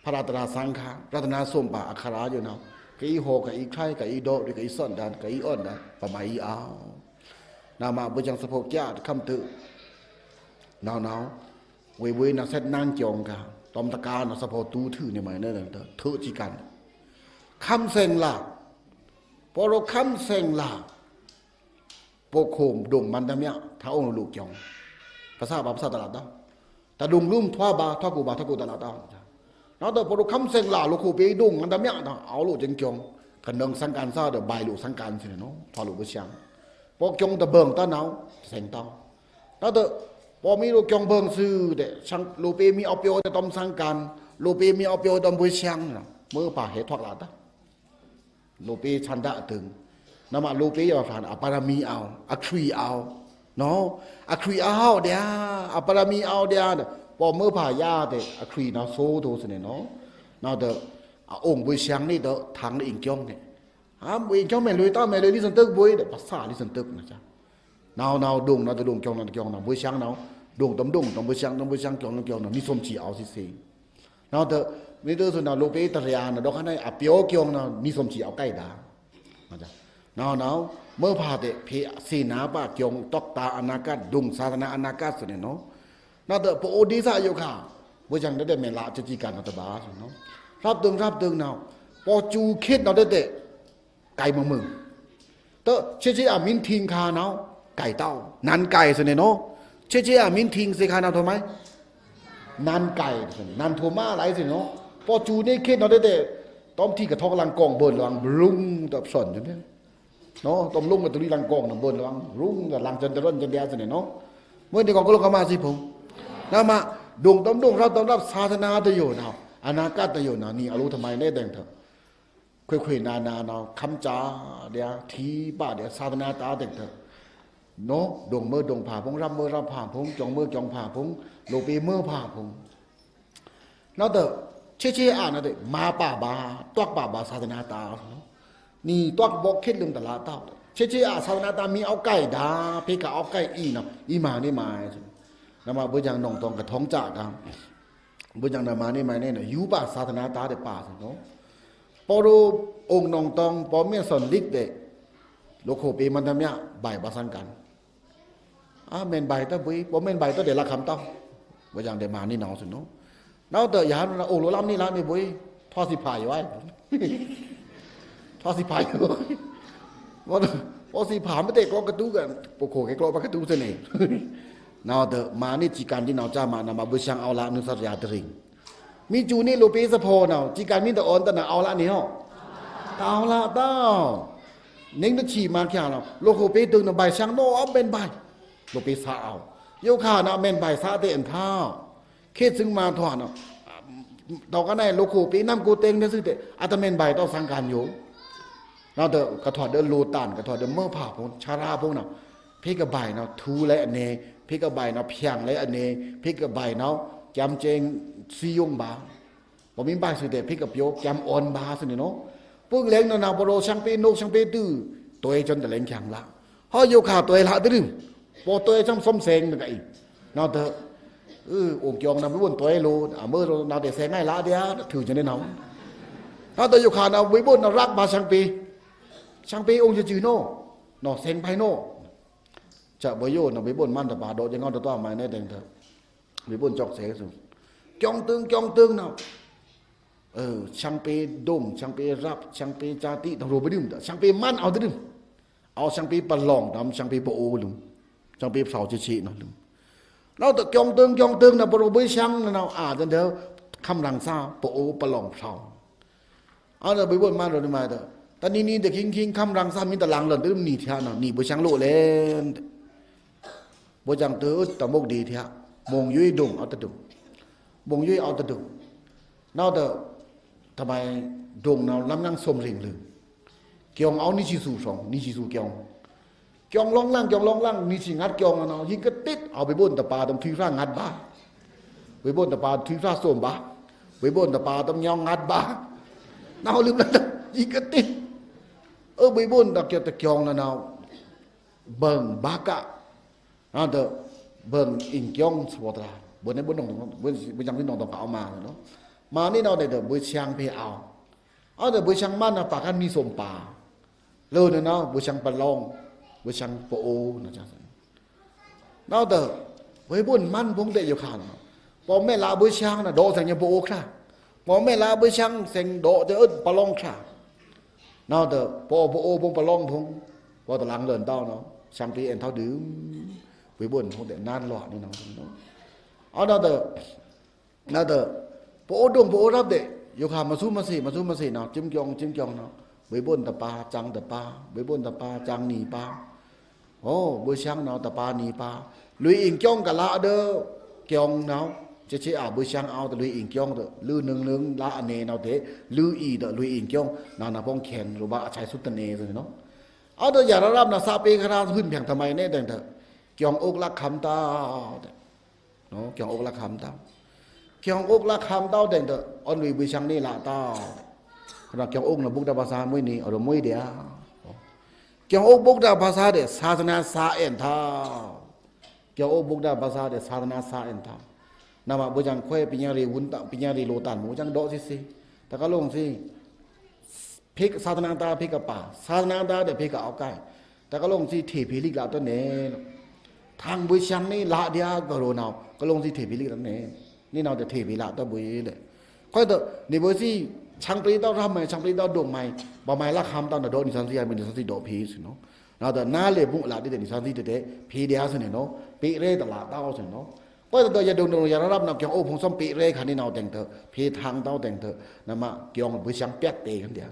ဖရာတရာသင်္ဃာ ရတနာသုံးပါး အခရာယိုနော် ကအီဟော ကအီခရိုင် ကအီဒေါ် ကအီစွန်ဒန် ကအီအွန်ဒန် ပမအီအော နမဗိုလ်ဆန်းသဖော်ကျားတခမ်းတု နော်နော် ဝေဝေးနော် ဆက်နန်းကျောင်းက တမ်တကာနော် သဖော်တူထုနေမနဲ့ ထုချီကန် ခမ်းစင်လာ ပရိုခမ်းစင်လာ ပိုခိုဒိုင်မန်တမျ ထအိုင်လုကျူင်း ပသဗ္ဗသတလတ တဒိုင်လုမ်ထွားဗာ ထွားကူဗာ ထွားကူတလတ နော်တ ပရိုခမ်းစင်လာ လိုခိုပေးဒိုင်မန်တမျ အဝလုကျင်းကျူင်း ကနွံစံကန်သဒီး ဘိုင်လုစံကန်စနေနော် ထွားလုဝဆံ ပိုကျူင်းတဘိုင်တနော် စင်တ နော်တ ပိုမီးလိုကျူင်းဘိုင်သုတဲ့ လိုပေးမီးအပျော်တဲ့ တမ်စံကန် လိုပေးမီးအပျော် တမ်ဝဆံ နော် မွေးဖါဟဲထွားလတ လိုပေးဆန္ဒအတိုင် နမလိုပေးယွၤဖျာန အပါရမီအောဝ် အခရံာ်အောဝ် နော် အခရံာ်အဟောက်ဒျာ အပါရမီအောဝ်ဒျာ ပိုမွေးဖါယါတဲ့ အခရံာ်နော် သိုတိုစနေနော် နော်တ အအိုင်ဝဆံနေတ ထင်အင်ကျူင်းနေ အဝဆံကျူင်းမဲလွေတမဲလွေ လီစံတုကဘွေးတဲ့ ပသၣ်လီစံတုကနော် နော်နော် ဒိုင်နော်တဒိုင် ကျူင်းနော်တကျူင်းနော် ဝဆံနော် ဒိုင်တမ်ဒိုင် တမ်ဝဆံ တမ်ဝဆံ ကျူင်းနော်ကျူင်းနော် နီသွမ်ချီအောဝ်စီစီ နော်တ မီးတသုနော် လိုပေးတရျာနော် ဒီးခါန့ၣ် အပျော်ကျူင်းနော် နီသွမ်ချီအောဝ်ကိုက်ဒါ နော်နော် မွေးဖါတဲ့ ဖေသ့ၣ်နာပါကျူင်း တွက်တာအနာဂတ် ဒိုင်သာသနာအနာဂတ်စနေနော် နော်တ ပအိုဒေသယိုခါ ဝဆံတတဲ့မဲလါ ချစ်ချစ်ကနော်တဘါစနော် ရပ်တုံရပ်တုံနော် ပိုကျူခေတ်နော်တတဲ့ ကိုက်မုံမုံ တ ချစ်ချစ်အမင်းထင်ခါနော် ကိုက်တောက် နန်းကိုက်စနေနော် ချစ်ချစ်အမင်းထင်စေခါနော် ထွမ်မဲ နန်းကိုက် နန်းထွမ်မလိုက်စနေနော် ပိုကျူနေခေတ်နော်တတဲ့ တမ်ထီကထောက်လင်ကောင် ဘိုင်လင် ဘရုံတဆွန်နော် တမ်လုံးကတရီလင်ကောင်နော် ဘိုင်လင် ဘရုံတလင် ကျန်တရွန်ကျန်ဒျာစနေနော် မွေးဒီးကောင်ကလောကမစီဖုံ နမ ဒိုင်တမ်ဒိုင် ရပ်တမ်ရပ် သာသနာတယိုနော် အနာဂတ် တယုံနာနီ အလို တမိုင် နဲဒဲင်ထႅင်ႈ ခွေခွေနာနာနီ ခမ်းစာ ဒျာ ထီပါဒျာ သာသနာ တာ ဒဲင်ထႅင်ႈ နီ ဒိုင်မွဲဒိုင်ဖါ ဖုံး ရပ်မွဲရပ်ဖါ ဖုံး ကျောင်းမွဲကျောင်းဖါ ဖုံး လိုပေမွဲဖါ ဖုံး နီ တ ဆဲးဆဲးအာ နီ တ မၤပါပါ တွက်ပါပါ သာသနာ တာ နီ တွက် ဗောက် ခေတ် လိုမ် တလး တာ ဆဲးဆဲးအာ သာသနာ တာ မီး အောက်ကိုက် ဒါ ဖေးခါ အောက်ကိုက် အီ နီ အီ မၤ နီမၤ နီမၤ ဘို့ယင် နီုင်တောင် ကထောင်စာ က ဘို့ယင် နီမၤ နီမၤ နီ ယူပါ သာသနာ တာ ဒဲး ပါ နီ ပောရူ အိုင် နီုင်တောင် ပော်မ့ၢ် သွန်လိတ် ဒဲး လိုခိၣ်ပေ မန္တမယ ဗိုက် ဗာႏသင် က အာ မၢင်ဗိုက် တဘိုး ပော်မၢင်ဗိုက် တဒဲး လခင်တောင်း ဘို့ယင် ဒဲး မၤ နီ နီ နီ နီ တ ယဟန် နီ အိုလိုလမ်း နီလမ်း နီဘိုး ထွားသီးဖါ ယွဲ ထွားသီးဖါ ယွဲ ထွားသီးဖါ မတဲ ကျိုးကတူး က ပော်ခိၣ် ကဲ ကျိုးပကတူး သ့ၣ် နီ နီ တ မၤ နီ စံးကၣ် နီ နီ စၢ်မၤ နီမၤ ဘို့ယင် အောက်လမ်း နုတ်သတ်ရာ တရင်း မီး စူး နီ လိုပေသဖော် နီ စံးကၣ် မီး တအိုင် တနာ အောက်လမ်း နီ ဟော တအောက်လမ်း တ နင်း တချီ မၤ ခံ နီ လိုခိၣ်ပေ ဒိုင် နီ ဗိုက် သင် နီ အ မၢင်ဗိုက် လိုပေ သဢဝ် ယိုခါ နီ မၢင်ဗိုက် သ ဒဲး အန်ထဝ် ခေတ် သိုင် မၤ ထွား နီ တကနၣ် လိုခိၣ်ပေ နမ် ကို တဵင် ဒဲး သွူ ဒဲး အတမၢင်ဗိုက် တသင် က ယို နီ တ ကထွား ဒီး လိုတန် ကထွား ဒီး မွဲဖါ ဖုံး ဆရာ ဖုံး နီ ဖေးကဗိုက် နီ ထူလဲ အန့ ဖေးကဗိုက် နီ ဖြောင့်လဲ အန့ ဖေးကဗိုက် နီ ကျမ်းကျိန် စည်းရုံးပါ ပော်မီးဗိုက် သွူ ဒဲး ဖေးကပျိုး ကျမ်း အိုင် ပါ သွူ နီ နီ ပုင်လဲင် နီ နီ ပောရူ သင်ပေ နုတ် သင်ပေ တူ တွဲ ကျွန် တလဲင် ခံ လ ဟော ယိုခါ တွဲ လ တရင်း ပော်တွဲ သင် သွမ်သင် နက အီ နီ တ အိုင် ကျောင်း နီ ဗိုက် ဘို့ တွဲ လို အမွဲ နီ တ သင် ငါ လ ဒျာ ထွူ ကျွန် နီ နီ တ ယိုခါ နီ ဗိုက် ဘို့ နီ ရပ်ပါ သင်ပေ သင်ပေ အိုင် စူး နီ နီ သင် ဖဲ နီ စ ဗိုက် ယို နီ ဗိုက် ဘို့ မန်တပါ ဒီး ယငေါ တတွား မၤ နဲဒဲင်ထႅင်ႈ ဗိုက် ဘို့ ကျောက်ဆည် သွူ ကျောင်း တွင်း ကျောင်း တွင်း နီ သင်ပေ ဒိုင် သင်ပေ ရပ် သင်ပေ စာတိ တရိုး ဗိုက် ဒိုင် သင်ပေ မန် အောက် တရင်း အောက် သင်ပေ ပလောင် နီ သင်ပေ ပအို လိုမ် သင်ပေ ဖြောင့် ဆဲးဆဲး နီ လိုမ် နီ တ ကျောင်း တွင်း ကျောင်း တွင်း နီ ပောရူ ဗိုက် သင် နီ နီ အာ ဒဲင်ထႅင်ႈ ခမ်းရင်သါ ပအို ပလောင် ဖြောင့် အဒီး ဗိုက် ဘို့ မန် ရီု နီမၤ တ တနံၤနံၤ တခင်းခင်း ခမ်းရင်သါ မီး တလင် လွိုင် တရင်း နီ ထျာ နီ နီ ဗိုက် သင် လိုလဲ ဗိုက် သင် တ တမုက်ဒံထျာ မုံယွေး ဒိုင် အောက် တဒိုင် မုံယွေး အောက် တဒိုင် နီ တ တမိုင် ဒိုင် နီ လမ်း ငါ သွမ်ရင် လိုမ် ကျောင်း အောက် နီ သီးသူ ဆောင် နီ သီးသူ ကျောင်း ကျောင်း လောင်းလင် ကျောင်း လောင်းလင် နီ သီး ငတ်း ကျောင်း နီ နီ ယိင်း ကတိတ် အဝ် ဗိုက် ဘို့ တပါ တမ် ထွီဖျာ ငတ်း ဗာ ဗိုက် ဘို့ တပါ ထွီဖျာ သွမ် ဗာ ဗိုက် ဘို့ တပါ တမ် ညောင်း ငတ်း ဗာ နီ လိုမ် လ ယိင်း ကတိတ် အဝ် ဗိုက် ဘို့ တ တကျောင်း နီ နီ ဗိုင် ဗားက နီ တ ဗိုင် အိမ်ကျောင်း သဘောတရား ဗိုက် နီ ဗိုက် နီ ဗိုက် ဗိုက် ယင်း နီ နီ တ က အဝ် မၤ နီ မၤ နီ နီ တ ဗိုက် သင် ဖေး အဝ် အဝ် တ ဗိုက် သင် မန် နီ ပါ ခမ်း နီ သွမ်ပါ လိုမ် နီ နီ ဗိုက် သင် ပလောင် ဗိုက် သင် ပအို နီ နီ တ ဗိုက် ဘို့ မန် ဖုံး ဒဲး ယိုခါ နီ ပော်မၢင် လ ဗိုက် သင် နီ ဒီး သင် ညော ပအို ချာ ပော်မၢင် လ ဗိုက် သင် သင် ဒီး တ အဝ် ပလောင် ချာ နီ တ ပအို ပအို ဖုံး ပလောင် ဖုံး ပော် တလင် လွိုင် တဝ် နီ သင်ပေ အဲန် ထဝ် ဒိုင် ဗိုက် ဘို့ ဖုံး ဒဲး နန်းလွတ် နီ နီ အဝ် နီ တ နီ တ ပအို ဒိုင် ပအို ရပ် ဒဲး ယိုခါ မသွူမသီ မသွူမသီ နီ ကျိမ်းကျောင်း ကျိမ်းကျောင်း နီ ဗိုက် ဘို့ တပါ ကျိမ်း တပါ ဗိုက် ဘို့ တပါ ကျိမ်း နီပါ အို ဗိုက် သင် နီ တပါ နီပါ လွေအိမ်ကျောင်း ကလ ဒဲး ကျောင်း နီ ဆဲးဆဲးအာ ဗိုက် သင် အဝ် တ လွေအိမ်ကျောင်း တ လွေ နွိုင် နွိုင် လ အန့ နီ တ လွေအိမ် တ လွေအိမ်ကျောင်း နီ နီ ဖုံး ခဲန် ရူဘ အ သီးသူ တန့ သွူ နီ အဝ် တ ယရာရပ် နီ သးပေ ခရာ ဟုိုင် ဖျံ တမိုင် နဲဒဲင်ထႅင်ႈ ကျောင်း အိုက် လက်ခံ တဝ် ဒဲး နီ ကျောင်း အိုက် လက်ခံ တဝ် ကျောင်း အိုက် လက်ခံ တဝ် ဒဲင်ထႅင်ႈ အွင်ႇလွေ ဗိုက် သင် နီ လ တဝ် ဒဲး နီ ကျောင်း အိုက် နီ ဗုဒ္ဓဘာသာ မွေးနေ့ အဝ် မွေး ဒဲး ကျောင်း အိုက် ဗုဒ္ဓဘာသာ ဒဲး သာသနာ သႃ အဲန် တဝ် ကျောင်း အိုက် ဗုဒ္ဓဘာသာ ဒဲး သာသနာ သႃ အဲန် တဝ် နီမၤ ဗိုက် သင် ခွဲ ပညာရေး ဝုၼ်း တ ပညာရေး လိုတန် မူ သင် ဒီး သီးသီး တက အလုံး သီး ဖေး သာသနာ တာ ဖေး ကပါ သာသနာ တာ ဒဲး ဖေး က အောက်ကိုက် တက အလုံး သီး ထေး ဖေး လိၵ်ႈ လ တန့ နီ ထင် ဗိုက် သင် နီ လ ဒျာ ကရိုး နီ က အလုံး သီး ထေး ဖေး လိၵ်ႈ တန့ နီ နီ တ ထေး ဖေး လ တဘိုး ဒဲး ခွဲး တ နီ ဗိုက် သီး သင်ပေ တဝ် ရပ် မီ သင်ပေ တဝ် ဒိုင် မီ ဗာမီ လက်ခံ တဝ် နီ ဒီး နီ သီးသီး ယမီ နီ သီးသီး ဒီး ဖေး သွူ နီ နီ တ နားလည်မှု အလ ဒ် နီ သီးသီး တ ထေး ဒျာ သွူ နီ နီ ပေရဲ တလ တဝ် သွူ နီ ခွဲး တ ယဒိုင် ဒိုင် ယရာရပ် နီ ကျောင်း အိုက် ဖုံး သွမ် ပေရဲ ခါ နီ နီ ဒဲင်ထႅင်ႈ ဖေး ထင် တဝ် ဒဲင်ထႅင်ႈ နီမၤ ကျောင်း ဗိုက် သင် ပျက် တ့ ခါ ဒျာ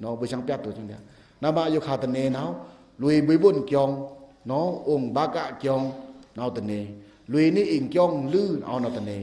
နီ ဗိုက် သင် ပျက် တူ သွူ ဒျာ နီမၤ ယိုခါ တန့ နီ လွေ ဗိုက် ဘို့ ကျောင်း နီ အိုင် ဗားက ကျောင်း နီ တန့ လွေ နီ အိမ်ကျောင်း လိုမ် အဝ် နီ တန့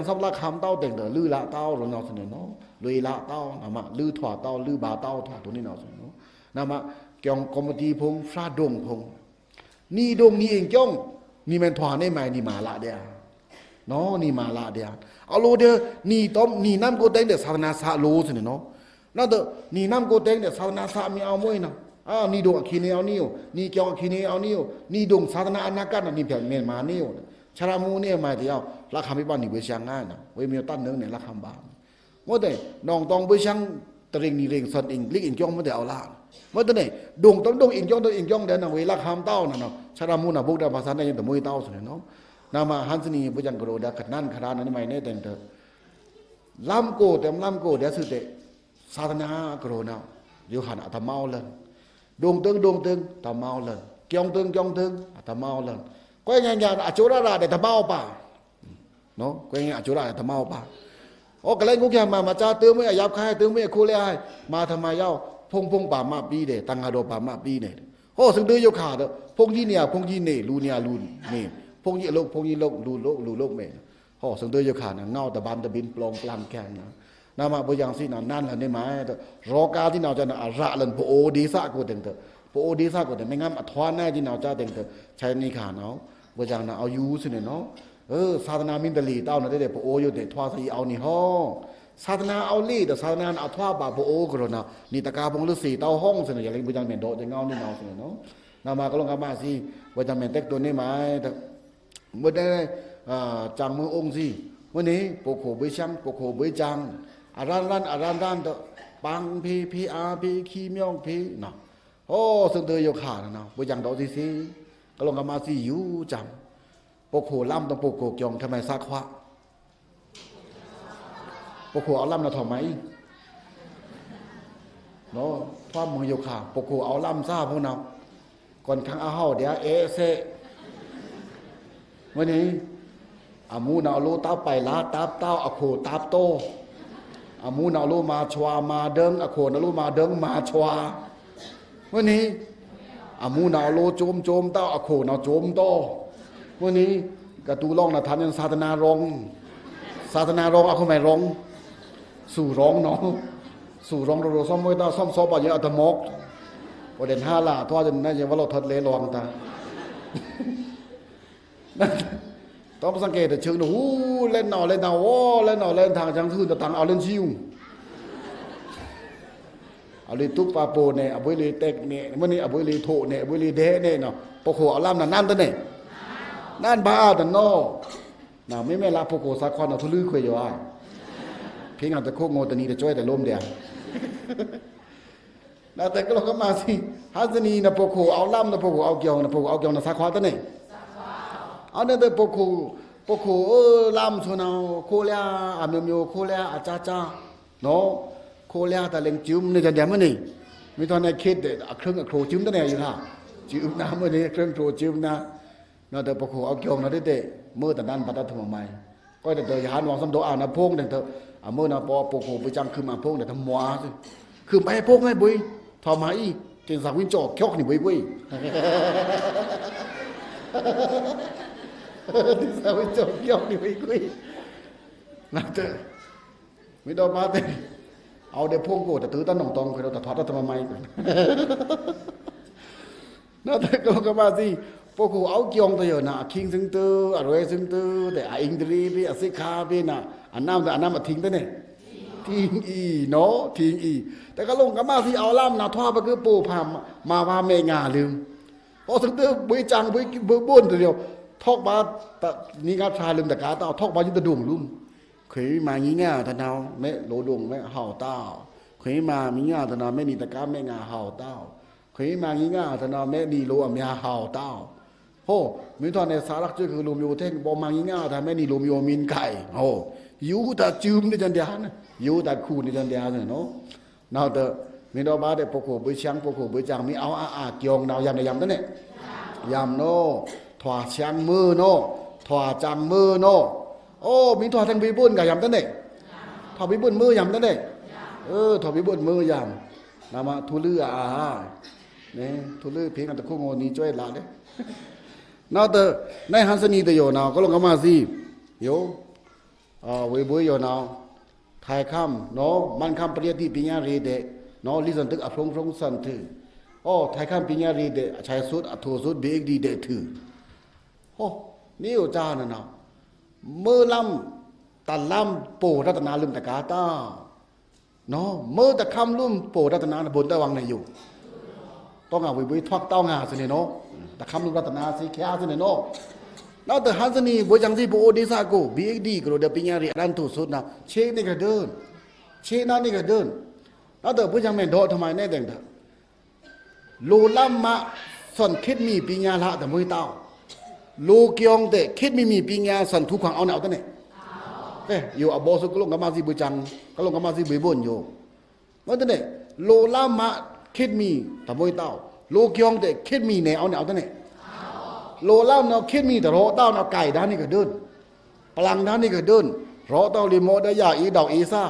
သင်သွပ်လက်ခံတဝ်း တဲင်တလွိုက်လာတဝ်း ရနောက်သွဉ်းနီၤ လွိုက်လာတဝ်း နမ့ၢ်လွိုက်ထွာတဝ်း လွိုက်ဗာတဝ်း ထွာတူဝ်နီၤသွဉ်းနီၤ နမ့ၢ် ကျုံႏကော်မတီဖုံ ဖြတ်ဒုံဖုံ နီဒုံနီအင်ကျုံႏ နီမ့ၢ်ထွာနေမ့ၢ် နီမၤလဒဲး နီၤ နီမၤလဒဲး အလိုဒီး နီတွမ် နီနမ်ကိုတဲင်ဒီး သာသနာဆါလိုသွဉ်းနီၤ နဒီး နီနမ်ကိုတဲင်ဒီး သာသနာဆါမီးအဝ်မွိုးနီၤ နီဒုံအခံနေအဝ်နီအို နီကျုံႏအခံနေအဝ်နီအို နီဒုံသာသနာအနာဂတ်နီၤ နီဖျဲးမ့ၢ်မၤနေအို ဆရာမူးနေမၤတယဝ် လက်ခံမီးပါ နီဗွေႏချံငါနီၤ ဝေႏမီးတတ်းနုံနဲ လက်ခံပါ မ့ၢ်တဲ နီၢင်တွင်းဗွေႏချံ တရင်းနီရင်းသွဉ်း အင်လီဢင်ကျုံႏ မ့ၢ်တဲအဝ်လၢ မ့ၢ်တဲန့ၣ် ဒုံတွမ်ဒုံ အင်ကျုံႏတွမ် အင်ကျုံႏဒီး နဝေႏလက်ခံတဝ်းနီၤ ဆရာမူးနီၤ ဗုဒ္ဓဘာသာနဲ ယင်းတမွိုးတဝ်းသွဉ်းနီၤ နမ့ၢ်ဟန်သနီ ဗိုလ်ချုပ်ကရိုးဒီး ကနန်းခရါနီၤ နီမ့ၢ်နဲတဲင်တ လမ်းကို တဲ လမ်းကို ဒီးသုတဲ သာသနာ ကရိုးနီၤ ယိုဟန် အတမဝ်လၢ ဒုံတွမ် ဒုံတွမ် တမဝ်လၢ ကျုံႏတွမ် ကျုံႏတွမ် အတမဝ်လၢ ကွဲးငါညါ အကၠိုရရဒီး တမဝ်ပါ ကွဲးငါအကၠိုရဒီး တမဝ်ပါ အို ကလဲၤငုကဲမၤ မၤချါ တမွေးအယပ်ၣ်ခါ တမွေးအခိလဲ မၤထမယဝ် ဖုံဖုံပါမပီးဒီး တန်ဃာတော်ပါမပီးန့ၣ် ဟော သင်တယိုခါဒီး ဖုန်းကြီးနေရာ ဖုန်းကြီးနေ လူနေရာ လူနေ ဖုန်းကြီးအလုပ် ဖုန်းကြီးလုပ် လူလုပ် လူလုပ်မဲ ဟော သင်တယိုခါနီၤ ငဝ်းတပန်းတပင်း ပလောင်ပလင်ကဲနီၤ နမ့ၢ် ဗိုလ်ချုပ်စံနီၤ နန်းလၢနေမၤ ရောဂါသီးနီၤ ကၠၢနီၤ အရလန် ပအိုဒေသကို တဲင်တ ပအိုဒေသကို တဲင် မ့ၢ်ငမ်းအထွါနဲသီးနီၤ ကၠၢတဲင်တ ဆဲးနီခါနီၤ ဗိုလ်ချုပ်နီၤ အယူသွဉ်းနီၤ သာသနာမီးတလီတဝ်းနီၤ တဲဒီး ပအိုယိုတဲ ထွါသီးအဝ်နီၤ ဟော သာသနာအဝ်လီဒီး သာသနာအထွါပါ ပအိုကရိုးနီၤ နီတကါဖုံလွံၢ်သီးတဝ်း ဟောင်းသွဉ်းနီၤ ယလဲၤ ဗိုလ်ချုပ်မဲဒိုး ယငဝ်းနီၤ သွဉ်းနီၤ နမ့ၢ် ကလုံကမါသီး ဗိုလ်ချုပ်မဲတက္ကသိုလ်နေမၤ မ့ၢ်တဲ ကျိန်မွဲအုံသီး မ့ၢ်န့ၣ် ပခိုၣ်ဗွေႏချံ ပခိုၣ်ဗွေႏကျိန် အရန်ရန် အရန်ရန်ဒီး ပန်းဖဲ ဖဲအါဖဲ ခီမျွင်ဖဲနီၤ ဟော သင်တယိုခါနီၤ ဗိုလ်ချုပ်ဒိုးသီးသီး ကလုံကမါသီးယူကျိန် ပခိုၣ်လမ်းဒီး ပခိုၣ်ကျိန် ထမံၤသခွါ ပခိုၣ်အဝ်လမ်းနီၤ ထီၣ်မၤအီၤ နီၤ ထွါမုၢ်ယိုခါ ပခိုၣ်အဝ်လမ်းသၢဖုံနီၤ ကွန်ခါအဟောက်ဒဲး အဲးစဲး မ့ၢ်န့ၣ် အမူးနီၤ အလိုတပ်ပိုက်လာ တပ်တဝ်း အခိၣ်တပ်တိ အမူးနီၤ အလိုမၤဆွါမၤဒိုင်း အခိၣ်နီၤ အလိုမၤဒိုင်းမၤဆွါ မ့ၢ်န့ၣ် အမူးနီၤ အလိုကျိုးကျိုးတဝ်း အခိၣ်နီၤ ကျိုးတိ မ့ၢ်န့ၣ် ကတူးလောင်းနီၤ ထါန့ၣ် သာသနာရောင် သာသနာရောင် အခိၣ်မ့ၢ်ရောင် သူရောင်နီၤ သူရောင် ရိုရို သွမ်မွဲတၢ် သွမ်သောပါ ယအတမွဲ ပဒဲနဟါလာ ထွါယနါ ယဝဲလော်ထတ်လဲလွင်တၢ် တွမ်သင်ကဲတဆူနဟူ လဲၤနီၤ လဲၤနီၤ ဝေါ် လဲၤနီၤ လဲၤထင် ကျိုင်းသူတတင် အဝ်လဲၤသီး အဝ်လဲၤတုပ်ပါပိုန့ၣ် အဘိလီၤတက္နဲၣ် မ့ၢ်န့ၣ် အဘိလီၤထိၣ်နဲၣ် အဘိလီၤဒဲနဲၣ်နီၤ ပခိုၣ်အဝ်လမ်းနီၤ နန်းတနဲၣ် နန်းဘၣ်အါတနီၤ နီၤ မ့မ့ၢ်လၢ ပခိုၣ်သခွါနီၤ သူလွံၢ်ခွဲးယွၤ ဖဲငါတခိၣ်ငိုတနံၤတစွဲတလိုမ်းဒဲး နီၤ တကလုံကမါသီး ဟန်သနီနီၤ ပခိုၣ်အဝ်လမ်းနီၤ ပခိုၣ်အဝ်ကျိန်နီၤ ပခိုၣ်အဝ်ကျိန်နီၤ သခွါတနဲၣ် အန့ၣ်ဒီး ပခိုၣ် ပခိုၣ်ဧၢ လမ်းသွဉ်းနီၤ ခိလဲ အမျိုးမျိုး ခိလဲ အကျါကျါ နီၤ ခိလဲ တလဲၤကျိုးန့ၣ် ကဒဲးမ့ၢ်န့ၣ် မ့ၢ်ထွါနဲၣ် ခေတ် အခရံာ် အခရိုကျိုးတနဲၣ် ယုဟါ ကျိုးနၤ မ့ၢ်န့ၣ် အခရံာ် အခရိုကျိုးနၤ နီၤ ဒီးပခိုၣ်အဝ်ကျိန်နီၤ တဲတဲ မ့ၢ်တနန်း ဘၣ်တၢ်ထူမမၤ ကွဲးဒီး ယဟန်ဝံၤ သမ်ဒိးအါနဖုံး တဲတဲ အမုၢ်နီၤ ပ ပခိုၣ်ဗွေႏကျိန် ခုမ်အဖုံး တဲတဲ မွါ ခုမ်ပဟဲဖုံး ဟဲဗွေႏ ထွါမၤအီၤ ကင်ဆာဝိုင်းကျော်ကျော် န့ၣ် ဗွေႏကွံာ် ကင်ဆာဝိုင်းကျော်ကျော် န့ၣ် ဗွေႏကွံာ် နီၤ တဲ မ့ၢ်ဒီးမါတဲ အဝ်ဒဲးဖုံးကိာ် တတုၤတၢ်နီၣ်တွင်းခွဲးဒီး တထွါတၢ်ထူမမၤ နီၤ တကလုံကမါသီး ပခိုၣ်အဝ်ကျိန်တယိုနီၤ အခံသင်တုၤ အရွဲသင်တုၤ တဲ အအိန္ဒြေးဖဲ အသိက္ခာဖဲနီၤ အနမ်းဒီး အနမ်းအထင်တနဲၣ် ထင်အီၤ နီၤ ထင်အီၤ တကလုံကမါသီး အဝ်လမ်းနီၤ ထွါပကပိုၣ်ဖး မၤဝါမဲာ်ငါလုမ် ဟော သင်တုၤ ဗွေႏကျိန် ဗွေႏ ဗွေႏဘိုၼ်တယို ထွါဘၣ် တနံၤငါထွါလုမ်တကါတၢ် ထွါဘၣ်ယုတဒိုင်လုမ် ခွံမၤငီးငါတနီၤ မဲာ်လိုဒိုင်မဲာ်ဟဝ်တၢ် ခွံမၤငီးငါတနီၤ မဲာ်နံၤတကါ မဲာ်ငါဟဝ်တၢ် ခွံမၤငီးငါတနီၤ မဲာ်နံၤလိုအမၠါဟဝ်တၢ် ဟော မ့ၢ်ထွါနဲၣ် သရၣ်ကၠိၣ်ခုလိုမျိုး ထဲ ဘီမၤငီးငါတၢ် မဲာ်နံၤလိုမျိုး မင်းကိုင် ဟော ယုတၢ်စုမ်န့ၣ် ကၠၢန်ဒျာ ယုတၢ်ခုၣ်န့ၣ် ကၠၢန်ဒျာ နီၤ နီၤ တဲ မ့ၢ်ဒီးဘၣ်တဲ ပခိုၣ်ဗွေႏကျိန် ပခိုၣ်ဗွေႏကျိန် မ့ၢ်အဝ်အါအါကျိန်နီၤ ယမ်န့ၣ် ယမ်တနဲၣ် ယမ်နီၤ ထွါကျိန်မုၢ်နီၤ ထွါကျိန်မုၢ်နီၤ အိ မ့ၢ်ထွါထဲဗွေႏဘိုၼ်က ယမ်တနဲၣ် ထွါဗွေႏဘိုၼ်မုၢ် ယမ်တနဲၣ် ထွါဗွေႏဘိုၼ်မုၢ် ယမ် နမ ထူလွံအါ န ထူလွံဖေႏငါတခုငိုနီႏစွဲလာလေ နဝ်ꩻတ နဟန်ႏသနီꩻတယိုနဝ်ꩻ ကလုံကမꩻသီး ယို ဝေဘွေယိုနဝ်ꩻ ထိုင်ခမ်း နဝ်ꩻ မန်ခမ်းပရိယတ်တိပညာရေးတဲ့ နဝ်ꩻ လီသွဉ်တိုက်အဖြုံဖြုံသွဉ်ထွူ အို ထိုင်ခမ်းပညာရေးတဲ့ အဆဲးသုတ် အထူအသုတ် ဘီအ့တ်ချ်ဒီးထွူ ဟို နံယိုꩻကြားနဝ်ꩻ မွိုလမ်း တလမ်း ဗုဒ္ဓဘာသာလွံ᩻တကာႏတဝ်း နဝ်ꩻ မွိုတခမ်းလွံၢ် ဗုဒ္ဓဘာသာဗွန်ႏတဝ်းဝင်းနယို တောင်းငါဝေဘွေထွက်တောင်းငါသွဉ်နေနဝ်ꩻ တခမ်းလွံၢ်ဗုဒ္ဓဘာသာသွဉ်ခံသွဉ်နေနဝ်ꩻ နဝ်ꩻတ ဟန်ႏသနီꩻ ဘွေႏစံႏသီး ပအိုဝ်ႏဒေႏသကု ဘီအ့တ်ချ်ဒီ ကလိုဒီပညာရေး အရန်ထူသုတ်နဝ်ꩻ ချေးနေကဒု ချေးနာနေကဒု နဝ်ꩻတ ဘွေႏစံႏမဲဒေါ်ထမိုင်နေဒင်တ လိုလမ်းမ သွဉ်ခေတ်မီပညာလာတမွေးတဝ်း လိုကျုံတဲ့ ခေတ်မီမီပညာသွဉ်ထူခွင်အောဝ်နေ အဝ်တန့ၣ် ယိုအဘိုးသု ကလုံကမꩻသီးဘွေႏစံႏ ကလုံကမꩻသီးဘွေႏဘွေႏယို မွေးတန့ၣ် လိုလမ်းမ ခေတ်မီတမွေးတဝ်း လိုကျုံတဲ့ ခေတ်မီနေ အဝ်နေ အဝ်တန့ၣ် လိုလမ်းနဝ်ꩻ ခေတ်မီတရောတဝ်းနဝ်ꩻ ကိုင်ဒါနေကဒု ပလင်ဒါနေကဒု ရောတဝ်းလီမော်ဒါယၤ အီဒေါက်အီသာ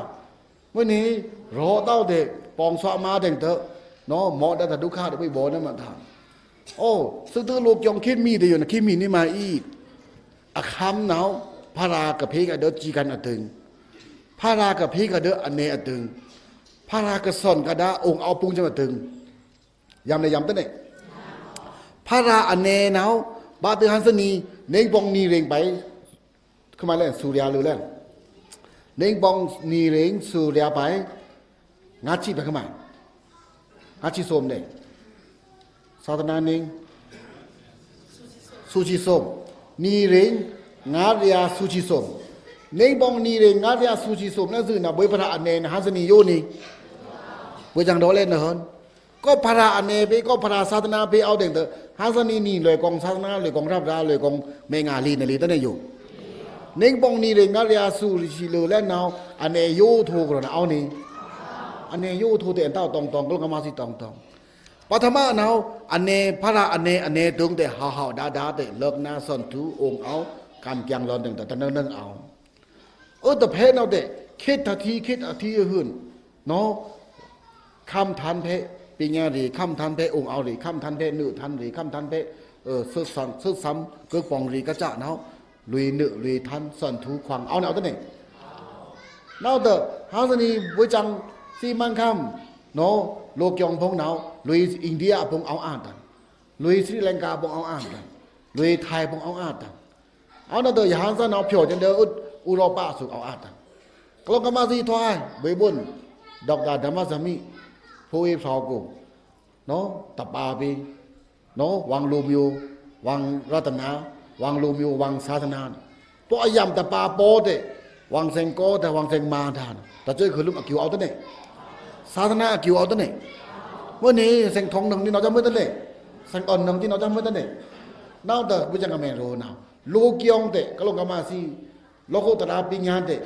မွေးန့ၣ် ရောတဝ်းတဲ့ ပေါင်းသွက်မဒင်တ နဝ်ꩻ မော်ဒါတဒုက္ခတဲ့ ဘိုးဘိုးနမတန် အို သုတလိုကျုံခေတ်မီတယိုန ခေတ်မီနေမအီ အခမ်းနဝ်ꩻ ဖရာကဖေးကဒု ကြီးကန်းအတိုင် ဖရာကဖေးကဒု အနယ်အတိုင် ဖရာကသွဉ်ကဒါ အိမ်အောက်ပုံစံအတိုင် ယမ်နေယမ်တန့ၣ် ဖရာအနယ်နဝ်ꩻ ဘၣ်တဟန်ႏသနီꩻ နေပုံနံရင်းပိုင် ခမလဲ စူရလဲလဲ နေပုံနံရင်း စူရပိုင် ငါးဆံပဲခမ ငါးဆံသွမ်န့ၣ် သာသနာနံရင်း စူဆံသွမ် နံရင်း ငါးရာ စူဆံသွမ် နေပုံနံရင်း ငါးရာ စူဆံသွမ် နဝ်ꩻသွဉ်နဝ်ꩻ ဘွေႏဖရာအနယ်နဟန်ႏသနီꩻယိုနံ ဘွေႏစံႏဒေါ်လဲနဟန်ႏ ကဖရာအနယ်ဖေး ကဖရာသာသနာဖေး အဝ်ဒင်တ ဟန်ႏသနီꩻနံလွေꩻကွင်သာသနာ လွေꩻကွင်ရပ်ရာ လွေꩻကွင်မဲငါလီနလီတန့ၣ်ယို နေပုံနံရင်း ငါးရာ စူဆံလဲလဲနဝ်ꩻ အနယ်ယိုထိုကရောန အဝ်နံ အနယ်ယိုထိုတဲ့ အတဝ်းတောင်းတောင်း ကလုံကမꩻသီးတောင်းတောင်း ပထမနဝ်ꩻ အနယ် ဖရာအနယ် အနယ်တုံးတဲ့ ဟဝ်ဟဝ်ဒါဒါတဲ့ လွေꩻနာသွဉ်ထူ အိမ်အောက် ကမ်ကျင်လွန်ဒင်တ တနွံနွံအဝ် အို တဖဲနဝ်ꩻတဲ့ ခေတ်တထီး ခေတ်အထီးအဟိုင်း နဝ်ꩻ ခမ်းထန်ဖဲ ပညာရေး ခမ်းထန်ဖဲ အိမ်အောက်ရေး ခမ်းထန်ဖဲ နွေထန်ရေး ခမ်းထန်ဖဲ သုတ်သမ် သုတ်သမ် ကုပုံရေးကစနဝ်ꩻ လွေꩻနွေꩻ လွေꩻထန် သွဉ်ထူခွင် အဝ်နေ အဝ်တန့ၣ် နဝ်ꩻတ ဟန်ႏသနီꩻ ဘွေႏစံႏသီးမန်ခမ်း နဝ်ꩻ လိုကျုံဖုံနဝ်ꩻ လွေꩻအိန္ဒိယဖုံ အဝ်အာတန် လွေꩻစရီလင်ကာဖုံ အဝ်အာတန် လွေꩻထိုင်ဖုံ အဝ်အာတန် အဝ်နဝ်ꩻတ ယဟန်ႏသနီꩻ ဖြိုးကျဉ်ဒဲ ဥရောပသု အဝ်အာတန် ကလုံကမꩻသီးထွဲ ဘွေႏဘွေႏ ဒေါက်တာ ဓမ္မဇာမီ ဖိဝ်ႏဖော်ကို နဝ်ꩻ တပါဖေး နဝ်ꩻ ဝင်လူမျိုး ဝင်ရတနာ ဝင်လူမျိုး ဝင်သာသနာ ပော့အယမ်တပါပော့တဲ့ ဝင်စင်ကောတဲ့ ဝင်စင်မာဒါ တစွဲးခုလွံၢ်အကျိုးအဝ်တန့ၣ် သာသနာအကျိုးအဝ်တန့ၣ် မွေးန့ၣ် စင်ထောင်နုံဒီးနဝ်ꩻ စင်အိုင်နုံဒီးနဝ်ꩻ စင်မွေးတန့ၣ် နဝ်ꩻတ ဘွေႏစံႏကမဲရောနဝ်ꩻ လိုကျုံတဲ့ ကလုံကမꩻသီး လောကုတ္တရာပညာတဲ့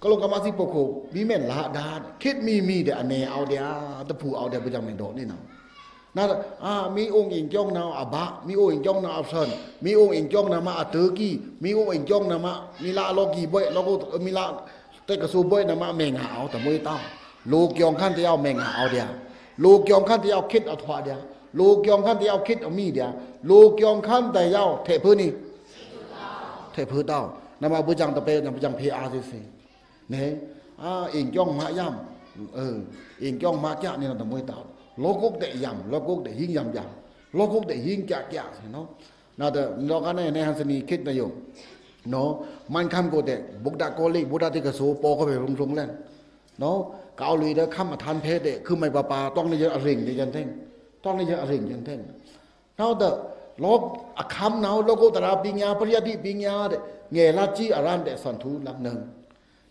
ကလုံကမꩻသီး ပခို မီးမဲလဒါ ခေတ်မီမီတဲ့ အနယ်အဝ်ဒျာ တဖုအဝ်ဒျာ ဘွေႏစံႏမဲဒေါ်န့ၣ်နဝ်ꩻ နဝ်ꩻတ အာ မီးအိမ်အိမ်ကျောင်းနဝ်ꩻ အဘါ မီးအိမ်အိမ်ကျောင်းနဝ်ꩻ အသွဉ် မီးအိမ်အိမ်ကျောင်းနဝ်ꩻ မီးအတုကီ မီးအိမ်အိမ်ကျောင်းနဝ်ꩻ မီးလꩻအလောကီဘွဲ့ လောကုတ္တ မီးလꩻ တက္ကသိုလ်ဘွဲ့နဝ်ꩻ မဲငါအဝ် တမွေးတဝ်း လိုကျုံခန့်တဲ့ယဝ် မဲငါအဝ်ဒျာ လိုကျုံခန့်တဲ့ယဝ် ခေတ်အထွဲဒျာ လိုကျုံခန့်တဲ့ယဝ် ခေတ်အမီဒျာ လိုကျုံခန့်တဲ့ယဝ် ထဲ့ဖုနံ ထဲ့ဖုတဝ်း နဝ်ꩻ ဘွေႏစံႏတပဲ နဝ်ꩻ ဘွေႏစံႏဖေးအါသေးသေး န့ၣ် အာ အိမ်ကျောင်းမယမ် အိမ်ကျောင်းမကျနေနဝ်ꩻ တမွေးတဝ်း လောကုတ္တရာယမ် လောကုတ္တရာဟိုင်းယမ်ယမ် လောကုတ္တရာဟိုင်းကျကျ နဝ်ꩻတ နဝ်ꩻကနဲ နဟန်ႏသနီꩻ ခေတ်နယို နဝ်ꩻ မန်ခမ်းကိုတဲ့ ဗုဒ္ဓကိုလေး ဗုဒ္ဓတက္ကသိုလ် ပော့ကဖဲဖြုံဖြုံလဲၣ် နဝ်ꩻ ကအဝ်လွေꩻဒီး ခမ်းအထန်ဖဲတဲ့ ခုမိုင်ပါပါ တွင်းနေယအရင်းနေယန်ထင်း တွင်းနေယအရင်းယန်ထင်း နဝ်ꩻတ လောကုတ္တရာ အခမ်းနဝ်ꩻ လောကုတ္တရာပညာ ပရိယတ်တိပညာတဲ့ ငယ်လတ်ကြီးအရမ်းတဲ့ သွဉ်ထူလမ်းနုံ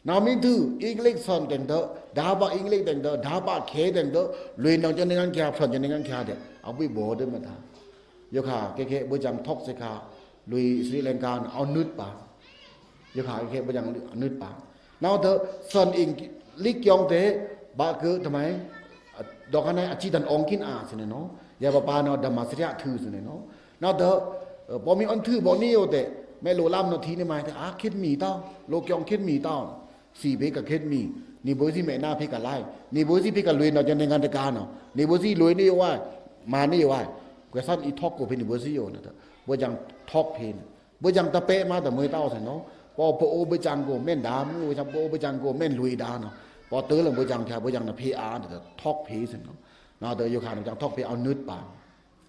နဝ်ꩻမီးသူ အင်္ဂလိပ်သွဉ်တဲ့တဲ့ ဓာတ်ပါအင်္ဂလိပ်တဲ့တဲ့ ဓာတ်ပါခဲတဲ့တဲ့ လွေꩻနုံကျန်နေငန်းကျ သွဉ်ကျန်နေငန်းကျတဲ့ အဝိဘောဓိမတာ ယိုခါ ခဲခဲ ဘွေႏစံႏ ထောက်စခါ လွေꩻစရီလင်ကာ အဝ်နုတ်ပါ ယိုခါ ခဲခဲ ဘွေႏစံႏ အနုတ်ပါ နဝ်ꩻတ သွဉ်အင်္ဂလိပ်ကျုံတဲ့ ဘၣ်ကဵု တမွေး ဒေါ်ကနဲ အစံႏတန်အောင်ခင်အာ သွဉ်နေနဝ်ꩻ ယပါပါနဝ်ꩻ ဓမ္မစရိယထု သွဉ်နေနဝ်ꩻ နဝ်ꩻတ ပော့မီးအိုင်ထု ပော့နံယိုတဲ့ မဲလိုလမ်းနဝ်ꩻထီးနေမးတဲ့ အာ ခေတ်မီတဝ်း လိုကျုံခေတ်မီတဝ်း စံးဖေးကခေတ်မီ နီဗွဲ့သီး မ့နာ်ဖေႏကလိုင်း၊ နီဗွဲ့သီးဖေႏကလွေး နော်ကျန်တဲ့နိုင်ငံတကာနော်၊ နီဗွဲ့သီးလွေးနေယဝ်၊ မၤနေယဝ်၊ ကွယ်ဆန်း အီထောက်ကိုဖေႏနီဗွဲ့သီးယဝ်နော်။ ဘို့ကြံ ထောက်ဖေႏ၊ ဘို့ကြံတပဲမၤတမွေးတဝ်းစ့ၢ်နော်။ ပော်ပအိုဝ်ဘို့ကြံကို မ့ၢ်ဒါမွေး၊ ပော်ပအိုဝ်ဘို့ကြံကို မ့ၢ်လွေးဒါနော်။ ပော်တ့လံ ဘို့ကြံဖျာ၊ ဘို့ကြံနဖေႏအာဒီး ထောက်ဖေႏစ့ၢ်နော်။ နော်ဒီးယိုခါနဘို့ကြံ ထောက်ဖေႏ အဝ်နွတ်ပါ၊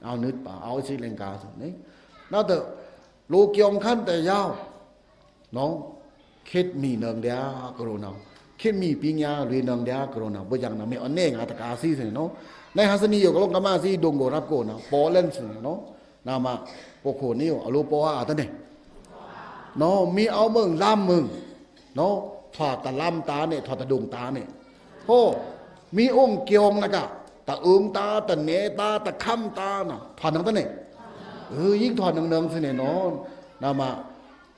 အဝ်နွတ်ပါ၊ အဝ်အစီလင်ကာစ့ၢ်နော်။ နော်ဒီး လိုကွံာဉ်ခန်းတယောက်နော်၊ ခေတ်မီနုံဒျာကရူနော်၊ ခေတ်မီပညာလွေနုံဒျာကရူနော်၊ ဘို့ကြံနမ့ၢ်အီနဲငါတကာစံစ့ၢ်နော်။ နဟန်စနီယိုကလောံကမါစံ ဒိုင်ကိုရပ်ကိုနော်၊ ပေါ်လံစ့ၢ်နော်။ နမ ပခိုနေယဝ်၊ အလိုပေါ်အာတနေနော်၊ မီးအဝ်မုံလမ်းမုံနော်၊ ထွာတလမ်းတားနေ၊ ထွာတဒိုင်တားနေ၊ ဟော မီးအိုင်ကွံာဉ်နက တအိုင်တား တနဲတား တခမ်းတားနော်၊ ထွာနုံတနေ၊ ဟိုယိင်းထွာနုံနုံစ့ၢ်နော်။ နမ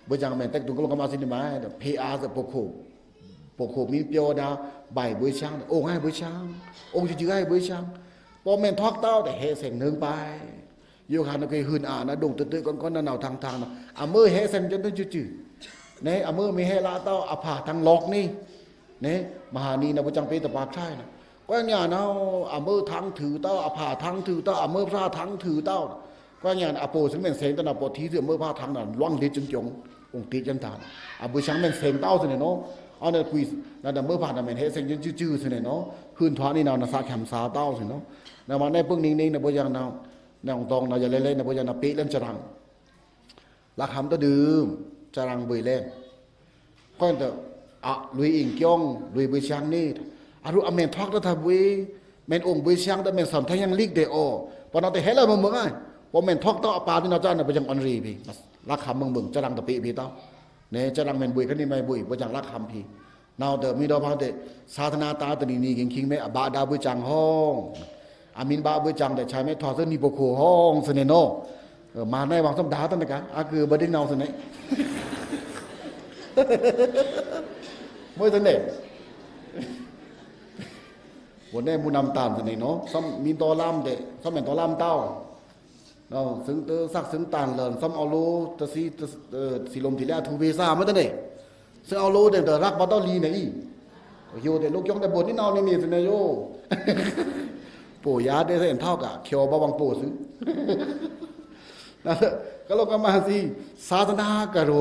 ဘို့ကြံမ့ၢ် တက္ကသိုလ်ကလောံကမါစံနီမ ဖေႏအာစ့ၢ်၊ ပခို၊ ပခိုမီးပြောဒါ၊ ဗိုက်ဘို့ကြံ၊ အိုင်ဟဲ့ဘို့ကြံ၊ အိုင်စုစုဟဲ့ဘို့ကြံ၊ ပော်မ့ၢ်ထွာက်တဝ်းဒီး ဟဲ့စဲင်နုံပါ၊ ယိုခါနကွံာ် ဟိုအနာ်ဒိုင်တဒွဲကွန်ကွန်နဝ်ထင်ထင်နော်၊ အမုဲဟဲ့စဲင်ကၠိန်တုံစုစု၊ နဲ အမုဲမီးဟဲ့လးတဝ်း အဖါထင်လော့ကနီ၊ နဲ မဟာနီနဘို့ကြံပေတပါခါနော်။ ကွံာ်ညါနဝ် အမုဲထင်ထိုတဝ်း အဖါထင်ထိုတဝ်း အမုဲဖြါထင်ထိုတဝ်း၊ ကွံာ်ညါအပိုၢ်စ့ၢ်မ့ၢ်စဲင်တနာ် ပော်ထံစ့ၢ် အမုဲဖြါထင်နဝ် လွင်လေ့ကျင့်ကြောင်း အိုင်တေ့ကျန်တာ၊ အဘို့ကြံမ့ၢ်စဲင်တဝ်းစ့ၢ်န့ၣ်နော်။ အဝ်နကွံာ် နဒီးမုဲဖြါနမ့ၢ်ဟဲ့စဲင်ကၠိန်စုစုစ့ၢ်န့ၣ်နော်၊ ဟိုထွာနံၤနဝ် နသးခမ်းသာတဝ်းစ့ၢ်နော်။ နမ နဲပူင်နင်းနင်းနဘို့ကြံနဝ် နဲအီုံတောင်နဝ် ယလဲလဲ နဘို့ကြံနပေ့လံစရင် လက်ခံတဒုံ၊ စရင်ဘွေလဲ ကွံာ်ဒီး အလွေအိုင်ကွံာဉ် လွေဘို့ကြံန့ၣ် အရူအမ့ၢ်ထွာက်တထပ်ဝေး မ့ၢ်အိုင်ဘို့ကြံဒီး မ့ၢ်သွန်ထင်းယံလိက်ဒီး အိုဝ် ပော်နဝ်တဟဲ့လၢမုံမုံ၊ ပော်မ့ၢ်ထွာက်တဝ်းအပါဒ်နဝ်စ့ၢ်န့ၣ် ဘို့ကြံအွန်ရေဗီ၊ လက်ခံမုံမုံ စရင်တပေ့ဗီတဝ်း နဲ စရင်မ့ၢ်ဘွေခါနံၤမ့ၢ်ဘွေ ဘို့ကြံလက်ခံဖီ နဝ်ဒီး မီးဒီးဖါဒီး သာသနာတၢင်းတနံၤနံၤ ဂ့ၢ်ခံမ့ၢ် အဘၣ်ဒါဘို့ကြံဟောင်း အမံၤဘၣ်ဘို့ကြံဒီး ဆၢမ့ၢ်ထွာက်သွိုနီဗိုလ်ခွန်ဟောင်းစ့ၢ်န့ၣ်နော်။ မၤနဲဝံၤ စံးဒါတနက အကဘၣ်ဒိၣ်နဝ်စ့ၢ်န့ၣ် မွဲစ့ၢ်န့ၣ် ဘို့နဲမူနမ်တန်စ့ၢ်န့ၣ်နော် စံးမံၤတီလမ်းဒီး စံးမ့ၢ်တီလမ်းတဝ်း စံးတသ့စံးတန်လၢ စံးအဝ်လို တသ့ သီလီထီလဲအထူဗေသၢမ့ၢ်တန့ၣ် စံးအဝ်လိုဒီး တရပ်ဘၣ်တီလီန့ၣ်အံၤ ယိုဒီး လိုကွံာဉ်ဒီး ဘို့နံၤနဝ်နံၤန့ၣ်စ့ၢ်န့ၣ်ယို ပိာ်ယါဒီး စဲၣ်ထဝ်က ချော်ဘၣ်ဝံၤပိာ်သု ကလောံကမါစံ သာသနာကရူ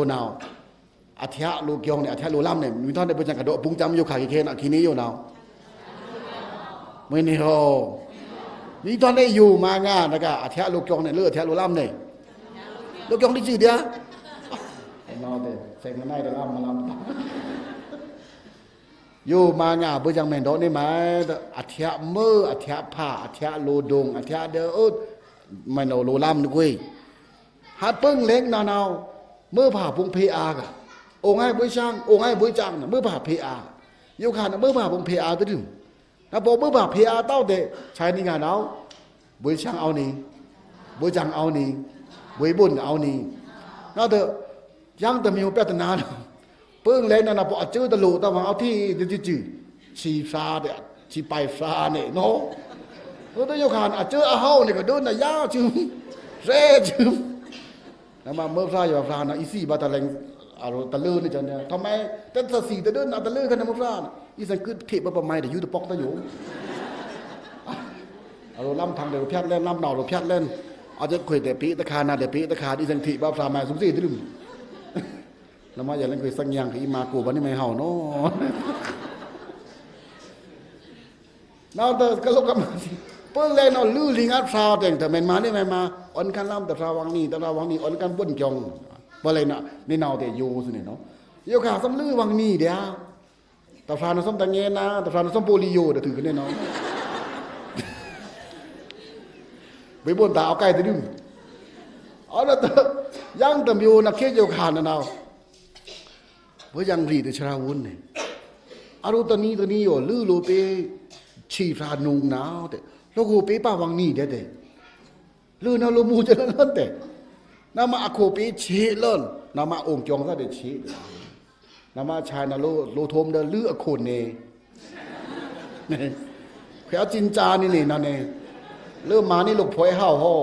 အထျဲလိုကွံာဉ်န့ၣ် အထျဲလိုလမ်းန့ၣ် မီးထွာ်န့ၣ် ဘို့ကြံကဒီး အပုင်းစံယိုခါက့ခဲနဝ် ခံန့ၣ်ယိုနဝ် မွဲန့ၣ်ဟော မီးထွာ်န့ၣ်ယိုမၤငါတက အထျဲလိုကွံာဉ်န့ၣ် လၢအထျဲလိုလမ်းန့ၣ် လိုကွံာဉ်ဒီးစုဒျာ စဲၣ်ကနဲဒီးလမ်းမလမ်း ယိုမၤငါ ဘို့ကြံမ့ၢ်ဒီးန့ၣ်မး အထျဲမုဲ အထျဲဖါ အထျဲလိုဒိုင် အထျဲဒီး အိုတ် မ့ၢ်နဝ်လိုလမ်းနကွံာ် ဟတ်ပိုင်လဲင်နဝ် မုဲဖါဖုံဖဲအာက အိုင်ဟဲ့ဘို့ကြံ အိုင်ဟဲ့ဘို့ကြံ မုဲဖါဖဲအာ ယိုခါနဝ် မုဲဖါဖုံဖဲအာတဒုံ နပော်မုဲဖါဖဲအာတဝ်းဒီး ဆၢနံၤဂၤနဝ် ဘို့ကြံအဝ်နံၤ ဘို့ကြံအဝ်နံၤ ဘို့ဘို့နအဝ်နံၤ နဒီး ယင်းတမံၤ ပြဿနာနဝ် ပိုင်လဲင်နဝ် နပော်အစၢတလိၣ်တဝ်း အဝ်ထံၣ်တစုစု ဆံဖြါဒီး ဆံပၢၢ်ဖြါန့ၣ်နော် အိုဒီးယိုခါနဝ် အစၢအဟိုန့ၣ်ကဒိုးနယါစု ရဲစု နမ့ၢ်မုဲဖြါယွၤဖြါနဝ် အံၤသံဘၣ်တလဲင် အရူတလၢန့ၣ်ကန့ၣ် ထမ့ၢ်တသံတဒိုးနတလၢခါန့ၣ် မုဲဖြါနဝ် အံၤသင်ကုထံၣ်ဘၣ်ပမၤဒီး ယူတပီၢ်တယို အရူလမ်းထံဒီး ဖြတ်လဲ လမ်းနဝ်ဒီး ဖြတ်လဲ အစၢခွေဒီး ပေတခါနၤဒီး ပေတခါ အံၤသင်ထံၣ်ဘၣ်ဖြါမၤ သုစ့ၢ်တဒုံ နမ့ၢ်ယလဲင်ခွေသညံက့ၤ အံၤမၤကိးဘၣ်န့ၣ်မ့ၢ်ဟဝ်နော် နဝ်ဒီး ကလောံကမါစံ ပိုင်လဲင်နဝ် လုၢ်လီငါဖြါတဲင် တမ့ၢ်မၤန့ၣ်မ့ၢ်မၤ အိုင်ကၢၼ်လမ်းတဖြါဝံၤနံၤ တဖြါဝံၤနံၤ အိုင်ကၢၼ်ဘို့ကွံာဉ် ပိုင်လဲင်နဝ် နံၤနဝ်ဒီးယိုစ့ၢ်န့ၣ်နော် ယိုခါစံးလုၢ်ဝံၤနံၤဒျာ တဖြါနဝ်စံးတငဲနၤ တဖြါနဝ်စံးပိုလီယိုဒီးထုးကန့ၣ်နော် ဘို့ဘို့နတၢ်အကဲတဒုံ အဒီး ယင်းတမံၤနခေတ်ယိုခါနဝ် ဘို့ကြံရံၤဒီးဆရာဝန်န့ၣ် အရူတနံၤတနံၤယို လုၢ်လိုပေ ဆံဖြါနုံနဝ်တဲ လိုခိၣ်ပေပာ်ဝံၤနံၤဒဲးတဲ လုၢ်နဝ်လိုမူကလၢာ်လၢာ်တဲ နမ့ၢ်အခိၣ်ပေဆံးလၢာ် နမ့ၢ်အိုင်ကွံာဉ်သးဒီးဆံး နမ့ၢ်ဆံးနဝ်လို လိုထုံးဒီးလုၢ်အခိၣ်န့ၣ် ခွဲးအစံၣ်စၢ်န့ၣ်န့ၣ်နန့ၣ် လၢမၤန့ၢ်လိာ်ခွဲးဟဝ်ဟော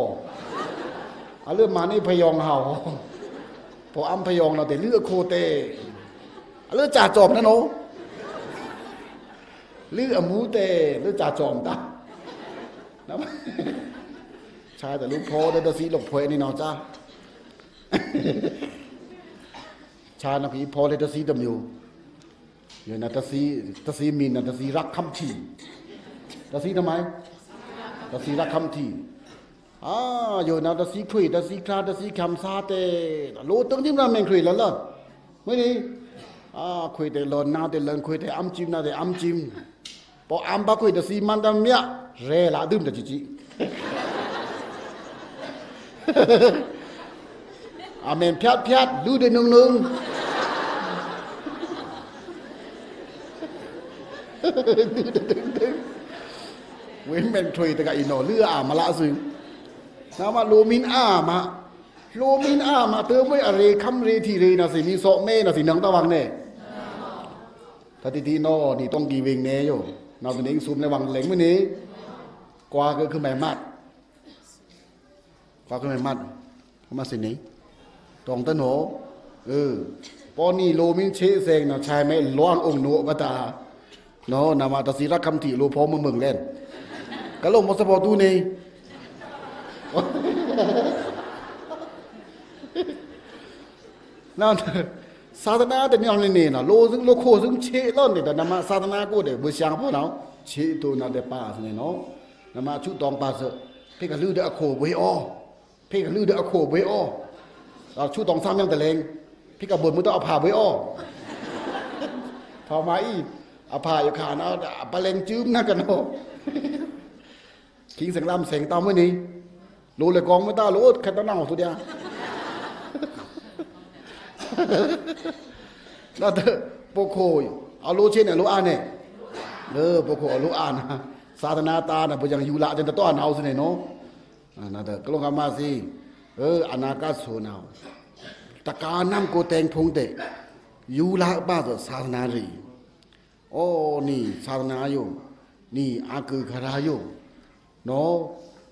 အလၢမၤန့ၢ်ဖယွင်ဟဝ်ဟော ဖီအံဖယွင်နဝ်တဲ လုၢ်အခိၣ်တဲ အလၢစၢ်စီၣ်နနီၤ လွို့အမူတဲ လွို့စာစောင်တာ ချားတလွို့ဖော်တဲ့ တသီးလွို့ဖော်နေနော် ချား ချားနော် ဖော်တဲ့တသီးတစ်မျိုး ယိုနာတသီး တသီးမီးနာတသီးရက်ခမ်းထီး တသီးတမိုင်း တသီးရက်ခမ်းထီး အာ ယိုနာတသီးခွေ တသီးချား တသီးခမ်းစားတဲ့ လိုတုံးတိမ်နာမင်းခွေလလ မွေးနေ အာ ခွေတဲ့လောနာတဲ့လန် ခွေတဲ့အမ်းจิมနာတဲ့အမ်းจิม ပေါ်အမ်းပါခွေတသီးမန်းတမ်းမြ ရဲလာဒုံးတကြည့်ကြည့် အမင်းဖြတ်ဖြတ် လူတွေနုံနုံ လူတွေနုံနုံ ဝေးမင်းထွေတကအီနော် လွို့အာမလာစု နာမလိုမင်းအာမ လိုမင်းအာမ တမွေအရေခမ်းရေထီရေနာစီ မင်းစော့မဲနာစီ နင်တဝင်းနေ တတိတိနော် နံတောင်းကီဝင်းနေယို နောက်တနည်း စုံးနေဝင်းလဲင်မွေးနေ ကွားကခုမဲမတ် ကွားကခုမဲမတ် ကမစနေ တောင်းတနော် အឺ ပေါ်နံလိုမင်းချေစဲင်နော် ချားမဲလွန်အောင်နော် ပတာ နော် နာမတသီးရက်ခမ်းထီး လိုဖော်မွေးမွေးလဲင် ကလိုမစပေါ်တူနေ နော် သာသနာတနည်းအောင်နေနော် လိုစုံလိုခိုးစုံချေလောနေတော့ နမသာသနာကိုတဲ့ ဘုရားပေါ်နော် ချေတူနာတဲ့ပါစနေနော် နမဆူတောင်းပါစ ဖေကလူတဲ့အခိုးဘွေအော် ဖေကလူတဲ့အခိုးဘွေအော် တော့ဆူတောင်းစားမြောက်တလဲင် ဖေကဘုံမူတော့အဖာဘွေအော် ထောင်မအီ အဖာယခါနော် အပလဲင်ကျူးနကနော် ခင်စင်လမ်းစင်တောင်းမွေးနေ လိုလေကောင်းမသားလိုခက်တနာအောင်သူတရား နာတပုခိုးအလိုချေနဲ့လိုအားနဲ့ လပုခိုးအလိုအားနာ သာသနာတာနာ ဘုရားယူလာတဲ့တော့အနာအောင်စနေနော် နာတကလုံးကမစီ အနာကဆိုနာ တကားနမ်ကိုတဲင်ဖုံးတဲ့ ယူလာပါသောသာသနာရည် အိုနံသာသနာယို နံအကုခရာယို နော်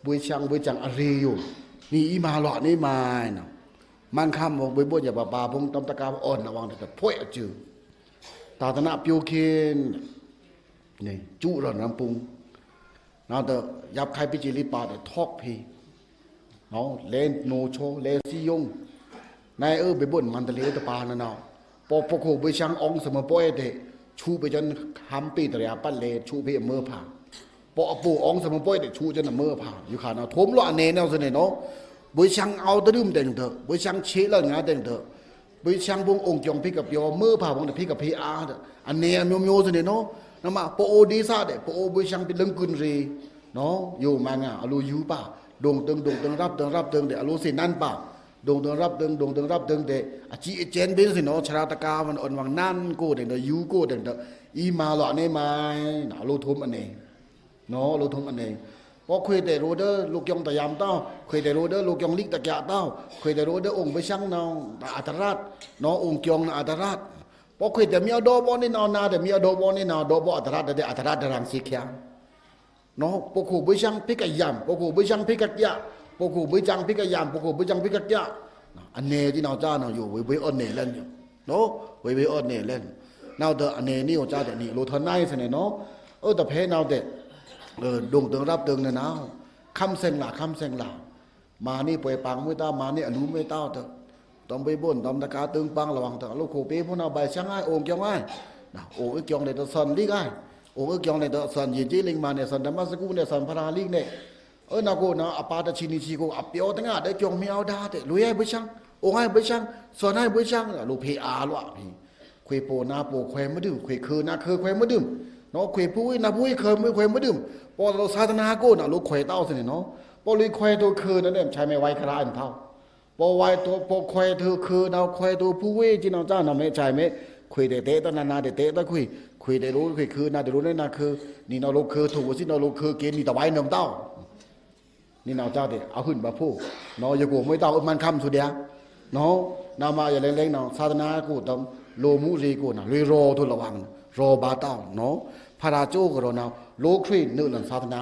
ဘွေချံဘွေချံအရေယို နံအီမလွားနေမိုင်းနော် မန်ခမ်းမွန်ဘွေဘွေညပါပါဖုံးတမ်တကားအော်နဝင်းတဖွဲအကျူ သာသနာပြုခင်း နေကျူရနမ်ပုံ နာတယပ်ခိုင်းပစ်ချီလီပါတဲ့ ထောက်ဖေး နော် လဲနိုချိုလဲစည်းရုံး နိုင်အုပ်ဘို့မန္တလေးတပါနနော် ပေါ်ပုခိုးဘွေချံအောင်စမပေါ်တဲ့ ချူပေးချင်ဟမ်ပေးတရားပတ်လဲချူပေးအမွေးဖာ ပေါ်အပိုအောင်စမပေါ်တဲ့ ချူချင်အမွေးဖာ ယူခါနော် ထုံးလွှမ်းနေနော်စနေနော် ဘွေချံအောင်တရုံတဲ့ ဘွေချံချေလငါတဲ့ ဘွေချံဘုံအောင်ကျော်ဖိကပြော မွေးဖာဘုံတဖိကဖေးအား အနယ်အမျိုးမျိုးစနေနော် နမပအိုဒေသတဲ့ ပအိုဘွေချံပလင်ကွန်းရေ နော် ယိုမငါအလိုယူပါ ဒုံတုံဒုံတုံရပ်တုံရပ်တုံတဲ့ အလိုစေနန်းပါ ဒုံတုံရပ်တုံဒုံတုံရပ်တုံတဲ့ အကြီးအကျယ်ပင်စနေနော် ချရာတကားမန်အွန်ဝင်းနန်းကိုတဲ့ ယူကိုတဲ့ အီမလွားနေမိုင်း အလိုထုံးအနယ် နော် လိုထုံးအနယ် ပေါ်ခွေတဲ့ရိုးတဲ့ လိုကျောင်းတရားမတော် ခွေတဲ့ရိုးတဲ့ လိုကျောင်းလိပ်တကြတော့ ခွေတဲ့ရိုးတဲ့ အောင်ဘွေချံနော် အတရတ် နော် အောင်ကျော်နော် အတရတ် ပေါ်ခွေတဲ့မြောက်တော့ပေါ်နေနော် နားတဲ့မြောက်တော့ပေါ်နေနော် တော့ပေါ်အတရတ်တဲ့ အတရတ်တရံစီချာ နော် ပုခိုးဘွေချံဖိကယံ ပုခိုးဘွေချံဖိကကြ ပုခိုးဘွေချံဖိကယံ ပုခိုးဘွေချံဖိကကြ အနယ်ဒီနော် ချားနော် ယို ဝေဝေအနယ်လဲင် နော် ဝေဝေအနယ်လဲင် နောက်တော့ အနယ်နည်းကို ချားတဲ့ နည်းလိုထနိုင်စနေနော် အတဖဲနောက်တဲ့ ဒုံတုံရပ်တုံနဲ့နော် ခမ်းစင်လာ ခမ်းစင်လာ မာနံပွဲပန်းမွေးတၢ် မာနံအလူမွေးတၢ် တမ်ပေဘွန် တမ်တကား တင်းပန်းလဝင်း တလိုခိုးပေး ဖုန်းနောက် ဘိုင်ချံငါ အိုင်ကျောင်းငါ နော် အိုင်ကျောင်းတဲ့ တဆန်လိက အိုင်ကျောင်းတဲ့ တဆန် ယဉ်ကျေးလိမ္မာနဲ့ ဆန်ဓမ္မစကုနဲ့ ဆန်ဖရာလိကနဲ့ အနာကိုနော် အပါတချီနီချီကို အပြောတငါ တဲ့ကျောင်းမီးအောင်ဒါတဲ့ လွေးရိုက်ဘွေချံ အိုင်ရိုက်ဘွေချံ ဆန်ရိုက်ဘွေချံ လိုဖေးအားလွှမ်းပြီး ခွေပိုနာပိုခွေမဒုံ ခွေခုနာခုခွေမဒုံ နော် ခွေဖူဝေးနာဖူဝေးခုခွေမဒုံ ပေါ်လို့သာသနာကိုနော် လိုခွေတောက်စနေနော် ပေါ်လို့ခွေထိုခုနော် ချားမဲဝိုင်းခရာအန်ထောက် ပေါ်ဝိုင်းထိုပေါ်ခွေထိုခုနော် ခွေထိုဖူဝေး ချီနော် ချားနော် မဲချားမဲ ခွေတဲ့တဲ့တနာနာတဲ့တဲ့တခွေ ခွေတဲ့လိုခွေခုနာတဲ့လိုနဲ့နာခု နည်းနော် လိုခုထိုဝစီနော် လိုခုကင်းနည်းတဝိုင်းနော် တောက် နည်းနော် ချားတဲ့ အဟုန်ဘဖို့ နော် ယကိုမွေးတောက် မန်ခမ်းသူတဲ့ နော် နာမယလဲင်လဲင်နော် သာသနာကိုတမ် လိုမူရေကိုနော် လွေရောထိုလဝင်း ရောဘါတောက်နော် ဖရာကျိုးကရောနော် လိုခွေနုလန်သာသနာ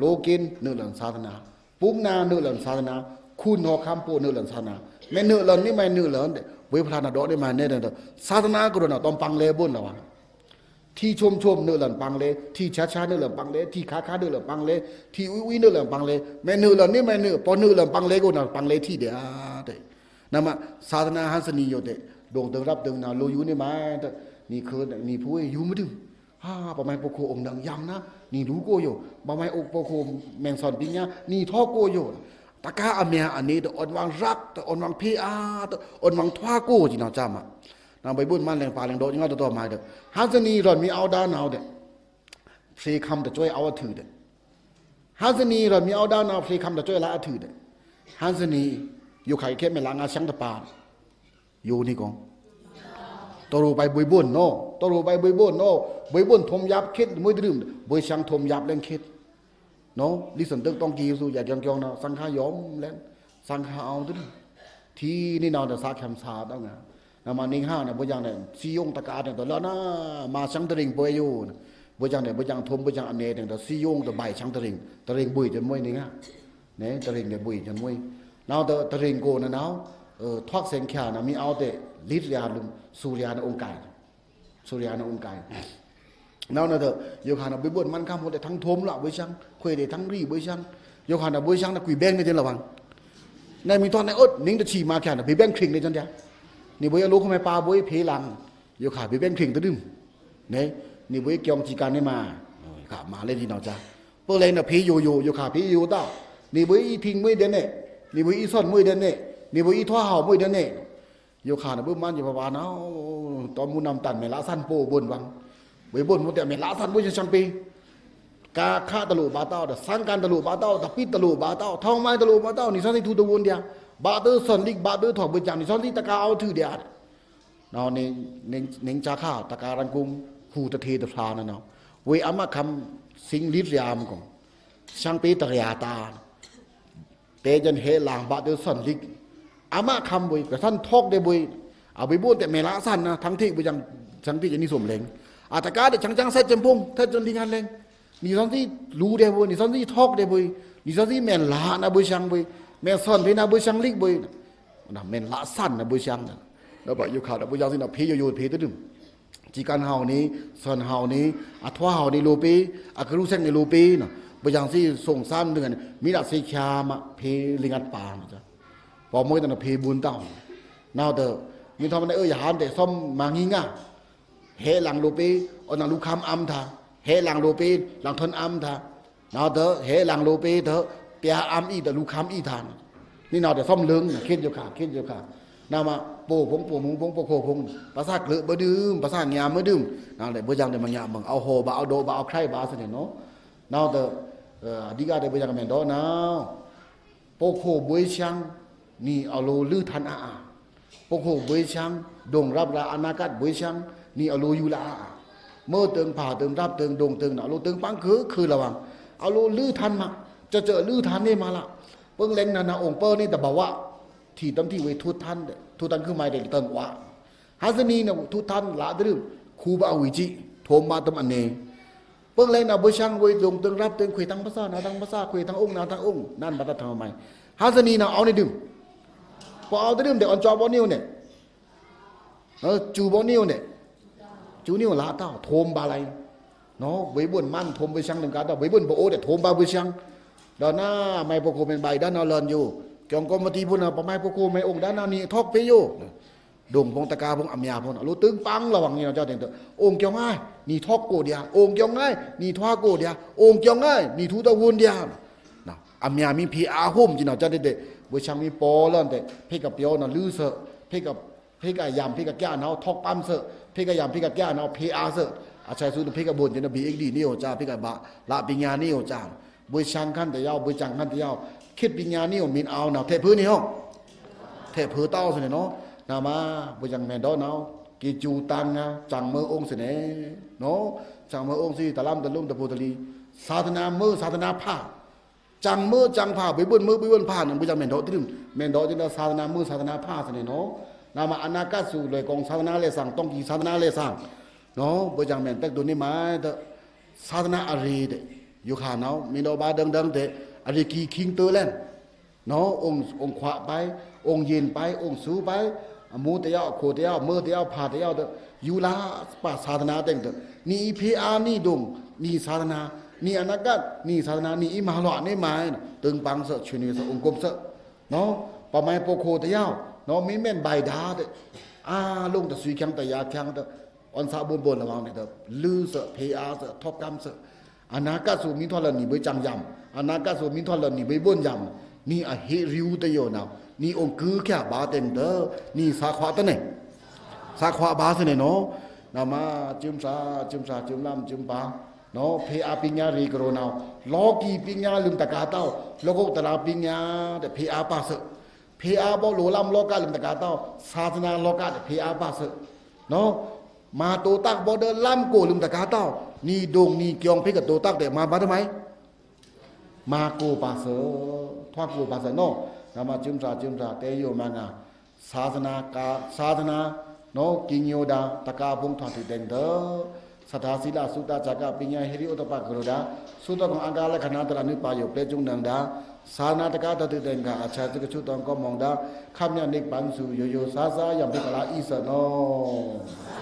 လိုကင်းနုလန်သာသနာ ပုန်းနာနုလန်သာသနာ ခုနော်ခမ်းပိုနုလန်သာသနာ မဲနုလန်နည်းမဲနုလန် ဝေဖရာနော် ဒေါ်နည်းမဲနုလန် သာသနာကရောနော် တမ်ပန်းလဲဘွန်လဝင်း ထီႏချွမ်ချွမ်နွိုက်လန်ပင်လဲ၊ ထီႏဆါဆါနွိုက်လန်ပင်လဲ၊ ထီႏခါခါနွိုက်လန်ပင်လဲ၊ ထီႏဥိဥိနွိုက်လန်ပင်လဲ၊ မဲနွိုက်လန်နေမဲနွိုက် ပော့နွိုက်လန်ပင်လဲကို နပင်လဲထီႏဒျာႏ တဲ။ နမ့ၢ် သာသနာဟန်ႏသနီယိုတဲ ဒိုင်ႏတွင်ႏရပ်တွင်ႏနာႏ လိုယူနေမါတဲ နံၣ်ခုနံၣ်ဖူးယူမဒုံ။ အာ ပမုၢ်ကိုကိုအိုင်ဒင်ယမ်နာ နံၣ်လူကိုယို ပမုၢ်ကိုကို မဲန်သွဉ်ပညာ နံၣ်ထွားကိုယို တကားအမံၤအန့ၣ်တဲ အိုင်ဝင်ရပ်တဲ အိုင်ဝင်ဖေအာတဲ အိုင်ဝင်ထွားကို စံးနီၢ်စၢ်မး နဝ် ဗိုလ်ဗိုလ်မန်လဲင်ပါလဲင်ဒီး ငါတတော်မါတဲ ဟန်ႏသနီ ရွော်မီးအောက်ဒါနဝ်တဲ ဖြေခမ်းတစွဲအဝ်အထုတဲ ဟန်ႏသနီ ရွော်မီးအောက်ဒါနဝ် ဖြေခမ်းတစွဲလႃအထုတဲ ဟန်ႏသနီ ယိုခါခဲမဲလါငါးဆံတပါ ယိုနေကော တရိုးပိုင်ဗိုလ်ဗိုလ်နီၢ် တရိုးပိုင်ဗိုလ်ဗိုလ်နီၢ် ဗိုလ်ဗိုလ်ထွမ်ရပ်ခေတ်မွဲတရုံ ဗိုလ်ဆန်းထွမ်ရပ်လဲင်ခေတ် နီၢ် လီသွဉ်တိုက်တောင်းကီးသူ ယွၤကဵင်ကဵင်နီၢ် သင်ခါယွမ်လဲင် သင်ခါအဝ်တရုံ ထီႏနေနဝ်တဲ သးခဲမ်သးတဝ်ငါ နမ့ၢ်နင်ဟါန ဗိုလ်ဆန်းနဲ စည်းရုံးတကားတဲ တလၢန မၤဆန်းတရင်ပွဲယို ဗိုလ်ဆန်းနဲ ဗိုလ်ဆန်းထွမ် ဗိုလ်ဆန်းအနဲတဲ စည်းရုံးတဲ ဗိုလ်ဆန်းတရင် တရင်ဗိုလ်ဆန်းမွဲနင်ဟါ နဲ တရင်နဲဗိုလ်ဆန်းမွဲ နဝ်တဲ တရင်ကိုနနဝ် ထွဲးသင်ခါနမီးအဝ်တဲ လီတြႃးလုမ် သူရႃးနအိုင်ကိုင် သူရႃးနအိုင်ကိုင် နဝ်နတဲ ယိုခါန ဗိုလ်ဗိုလ်မန်ခမ်းဟိုတဲ ထန်းထွမ်လႃဗိုလ်ဆန်း ခွေးတဲ ထန်းရီဗိုလ်ဆန်း ယိုခါန ဗိုလ်ဆန်းန ကွီႈဘဲင်န့ၣ်တဲလဝ် နမီးထွဲးနဲအိုတ် နင်းတချီမၤခါန ဗိုလ်ဘဲင်ခရင်န့ၣ်တဲ နံၣ်ဗိုလ်အလိုခမဲပါဗိုလ် ဖေလင် ယိုခါ ဗိုလ်ဘဲင်ခရင်တရုံ နဲ နံၣ်ဗိုလ်ကဵင်ကီးကါန့ၣ်မါ ခါမါလဲဒ်နီၢ်စၢ် ပလဲင်န ဖေယိုယို ယိုခါ ဖေယိုတဝ် နံၣ်ဗိုလ်အီထိင်မွဲဒဲနဲ နံၣ်ဗိုလ်အီသွဉ်မွဲဒဲနဲ နံၣ်ဗိုလ်အီထွားဟဝ်မွဲဒဲနဲ ယိုခါန ဗိုလ်မန်ယိုပါပါနဝ် တောင်မုန်နမ်တန်မဲလါသန်ပိုဗိုလ်ဗင် ဗိုလ်ဗိုလ်မွဲတဲ မဲလါသန်ဗိုလ်ဆန်းပေ ကားခါတလိုဘၣ်တဝ် သင်္ကန်းတလိုဘၣ်တဝ် တပိတ်တလိုဘၣ်တဝ် ထောင်မိုင်တလိုဘၣ်တဝ် နံၣ်သွဉ်သီးထူတဝုန်ဒျာ ဘၣ်ဒိသွဉ်လိတ် ဘၣ်ဒိထွားဗိုလ်ဆန်း နံၣ်သွဉ်သီးတကားအဝ်ထုဒျာ နဝ် နင်းချါခါ တကားရင်ကုန် ဟူတထေတဖြာနဝ် ဗိုလ်အမခမ်း သိင်လီတြႃးမကော ဆန်းပေတြႃးတႃ တဲယန်ဟဲလင် ဘၣ်ဒိသွဉ်လိတ် အမခမ်းဗိုလ် ကသၢၼ်ထွဲးဒဲဗိုလ် အဗိုလ်ဗိုလ်တဲ မဲလါသၼ်န ထန်းထေး ဗိုလ်ဆန်းထေး ယနံၣ်သွဉ်လဲင် အတကားဒဲ ဆန်းဆန်း စဲးစဲးဖုန်း ထဲသွဉ်လိတ်ဟန်လဲင် နံၣ်သွဉ်သီးလူဒဲဗိုလ် နံၣ်သွဉ်သီးထွဲးဒဲဗိုလ် နံၣ်သွဉ်သီးမဲလါန ဗိုလ်ဆန်းဗိုလ် မဲသွဉ်ဖေန ဗိုလ်ဆန်းလိတ်ဗိုလ် မဲလါသၼ်န ဗိုလ်ဆန်း နဝ် ယိုခါန ဗိုလ်ဆန်းသီးန ဖေယိုယိ ဖေတရုံ စည်းကမ်းဟဝ်န့ၣ် သွဉ်ဟဝ်န့ၣ် အထွားဟဝ်န့ၣ်လိုပေ အကရူၢ်သဲင်န့ၣ်လိုပေ နဝ် ဗိုလ်ဆန်းသီး သူင်သၢမ်ဒုင် မီးဒၣ်သီးခါမး ဖေလင်တ်ပါနဝ် ပော့မွဲတန ဖေဗုန်တဝ် နဝ်တဲ မီးထွဲးမနဲ အဵု ယဟန်တဲ သွမ်မၤငီငါ ဟဲလင်လိုပေ အိုနလူခမ်းအမ်ထါ ဟဲလင်လိုပေ လင်ထွဉ်အမ်ထါ နဝ်တဲ ဟဲလင်လိုပေတဲ ပျာအမ်အီတဲ လူခမ်းအီထါ နံၣ်နဝ်တဲ သွမ်လိူင် ခေတ်ယိုခါ ခေတ်ယိုခါ နမ့ၢ် ပိုဖုန်း ပိုမုန်ဖုန်း ပိုခိုန်းဖုန်း ပသၣ်ကျိုးဗဒုမ် ပသၣ်ငၟားဗဒုမ် နဝ်လဲၣ် ဗိုလ်ဆန်းတဲ မငၟားမုင် အဝ်ဟော်ဘၣ် အဝ်ဒေါ်ဘၣ် အဝ်ခြဲးဘၣ်သၢန့ၣ်နဝ် နဝ်တဲ အဓိကတဲ ဗိုလ်ဆန်းမဲန်ဒေါနဝ် ပိုခိုန်းဗိုလ်ဆန်း နံၣ်အလိုလွို့ထန်းအါအါ ပိုခိုန်းဗိုလ်ဆန်း တွင်ရပ်လႃ အနာဂတ်ဗိုလ်ဆန်း နံၣ်အလိုယူလႃအါအါ မႂ်တိုင် ဖါတိုင် ရပ်တိုင် တွင်တိုင် နဝ် အလိုတိုင်ပင်း ခုခုလဝ် အလိုလွို့ထန်းမး စစလွို့ထန်းန့ၣ်မးလႃ ပိူင်လဲင်န နဝ် အိုင်ပၢန့ၣ်တဘဝ ထီၣ်တမ်းထီၣ်ဝေး ထူတ်ထန်း ထူတ်ထန်းခုမးတဲ တန်ဝါ ဟန်ႏသနီန ထူတ်ထန်းလၢတရုံ ခူးဘၣ်ဝီၤစံ ထွမ်ဘၣ်တမ်းအနဲ ပိူင်လဲင်န ဗိုလ်ဆန်းဗိုလ် တွင်တိုင် ရပ်တိုင် ခွေးတင်းပသၣ် နၢ်တင်းပသၣ် ခွေးတင်းအိုင် နၢ်တင်းအိုင် နဝ် ဘၣ်တတ်ထမ်မး ဟန်ႏသနီန အဝ်န့ၣ်တရုံ ပေၣ်အဝ်တရုံတဲ အိုင်စွါပေၣ်နံၣ်အိုန့ၣ် စူပေၣ်နံၣ်အိုန့ၣ် စူနံၣ်အိုလႃတဝ် ထွမ်ဘၣ်လၢ နဝ် ဗိုလ်ဗိုလ်မန်ထွမ်ဗိုလ်ဆန်း တွင်ကါတဝ် ဗိုလ်ဗိုလ်ဗအိုတဲ ထွမ်ဘၣ်ဗိုလ်ဆန်း ဒီးနမ့ၢ်ပိုခိုန်းမဲန်ဘၣ်ဒါနဝ် လၢန်ယို ကၠွင်ကီမတီဖုန်းန ပမ့ၢ်ပိုခိုန်းမဲန်အိုင်ဒါနဝ် နံၣ်ထွဲးဖေယို တွင်ဖုန်းတကားဖုန်း အမံၤဖုန်း အလိုတိုင်ပင်းလဝ် ငိုၼ်းနဝ် စၢ်တဲ အိုင်ကၠွင်ငါ နံၣ်ထွဲးကိုဒျာ အိုင်ကၠွင်ငါ နံၣ်ထွဲးကိုဒျာ အိုင်ကၠွင်ငါ နံၣ်ထူတဝုန်ဒျာ နဝ် အမံၤမံၤ ဖေအါဟုမ် စံးနဝ် စၢ်တဲ ဗိုလ်ဆန်းမံၤပေၣ်လၢန်တဲ ဖေကပျော်နဝ် လိုသၢ ဖေက ဖေကယမ် ဖေကကျာနဝ် ထွဲးပင်းသၢ ဖေကယမ် ဖေကကျာနဝ် ဖေအါသၢ အဆၢသုတ ဖေကဘိုၼ် စံးနဝ် ဘီအ့ၣ်ချ်ဒီ န့ၣ်အိုစၢ် ဖေကဘၣ် လၢပညာန့ၣ်အိုစၢ် ဗိုလ်ဆန်း ခန့်တရား ဗိုလ်ဆန်း ခန့်တရား ခေတ်ပညာန့ၣ်အို မံၤအဝ်နဝ် ထဲးဖုန်းန့ၣ်အို ထဲးဖုန်းတဝ် စံးနဝ် နမ့ၢ် ဗိုလ်ဆန်းမဲန်ဒေါနဝ် ကီးစူတၢင်း ၸၢင်မိုးအုန်း စံးနဝ် နဝ် ၸၢင်မိုးအုန်း စံး တလမ်းတလုမ်း တပူၤတလီ သာသနာမိုး သာသနာဖါ စံး မိုး စံး ဖါ ဗိုလ်ဗိုလ်မိုး ဗိုလ်ဗိုလ်ဖါ နဝ် ဗိုလ်ဆန်းမဲန်ဒေါတရုံ မဲန်ဒေါတရုံ သာသနာမိုး သာသနာဖါ စံးနဝ် နမ့ၢ် အနာဂတ်သူ လွယ်ကောင်းသာသနာလက်ဆောင် တောင်ကြီးသာသနာလက်ဆောင် နဝ် ဗိုလ်ဆန်းမဲန် တက္ကသိုလ်န့ၣ်မး သာသနာအရေ တဲ ယိုခါနဝ် မ့ၢ်ဒီးဘၣ်ဒင်းဒင်း တဲ အရေကီၤခိင်းတလဲၣ် နဝ် အိုင်ခွါပိုင် အိုင်ယဉ်ပိုင် အိုင်သူပိုင် အမွေးတယောက် အခိုတယောက် အမွေးတယောက် အဖါတယောက် တယူႏလာပါ သာသနာတင်တဲ့ နံၣ်အီဖေးအာ နံၣ်ဒိုင် နံၣ်သာသနာ နံၣ်အနာဂတ် နံၣ်သာသနာ နံၣ်အီမဟာလွံၢ် အနံၣ်မါ တိုင်ပင်သ့ ဆွေးနွေးသ့ အုံးကွမ်သ့ ပမုၢ်ပခိုတယောက် မီးမဲန်ဗိုက်ဒါ အလုံးတသွိုက် ချောက်တရာချောက် အွဉ်သးဘိုးဘိုးလဝ်းနေ လွိုင်းသ့ ဖေးအာသ့ ထောက်ခံသ့ အနာဂတ်သို့ မီးထွာလနံၣ်ဗိုက် စံယမ် အနာဂတ်သို့ မီးထွာလနံၣ်ဗိုက် ဘိုးယမ် နံၣ်အဟ့ၣ်ရူတယိုနာ နံၣ်အုံးကွမ် ချောက်ဗာတင်တဲ့ နံၣ်သာခွါတနေ သာခွါဗာသ့နေနီၤ နမ จุ่มစာ จุ่มစာ จุ่มလမ်း จุ่มပါ ဖေးအာပိညါရေကရိုနာ လောကီပိညါ လုမ်တကာတဝ် လောကုတ္တရာပိညါ တ့ ဖေးအာပါသ့ ဖေးအာဗော် လိုလမ်းလောက လုမ်တကာတဝ် သာသနာလောက တ့ ဖေးအာပါသ့ မၤတိတၢ်ဗော်ဒီး လမ်းကို လုမ်တကာတဝ် နံၣ်ဒိုင် နံၣ်ချောက် ဖေးကတိတၢ် တ့ မၤဗာသ့မး မၤကိုပါသ့ ထွာကိုပါသ့နီၤ နမ จุ่มစာ จุ่มစာ တ့ယိုမၤငါ သာသနာ သာသနာ ကံညိုဒါ တကာဖုံးထွာ တ့တင်တဲ့ သတ်ႉထာ သီလ သုတ ကြာက ပိညါ ဟီရိ အိုတ်တပ ကရိုဒါ သုတကွန် အင်္ဂါလက္ခဏာ တရနုပါယို ပျဲကျုံနုဒါ သာသနာတကာ တတ်တင်က အဆါသကဆူ တန်ကောမွန်ဒါ ခမျၢၢ် နိဗ္ဗာန်သို့ ယိုယိုသားသား ယံဖိကလာ အီသ့နီၤ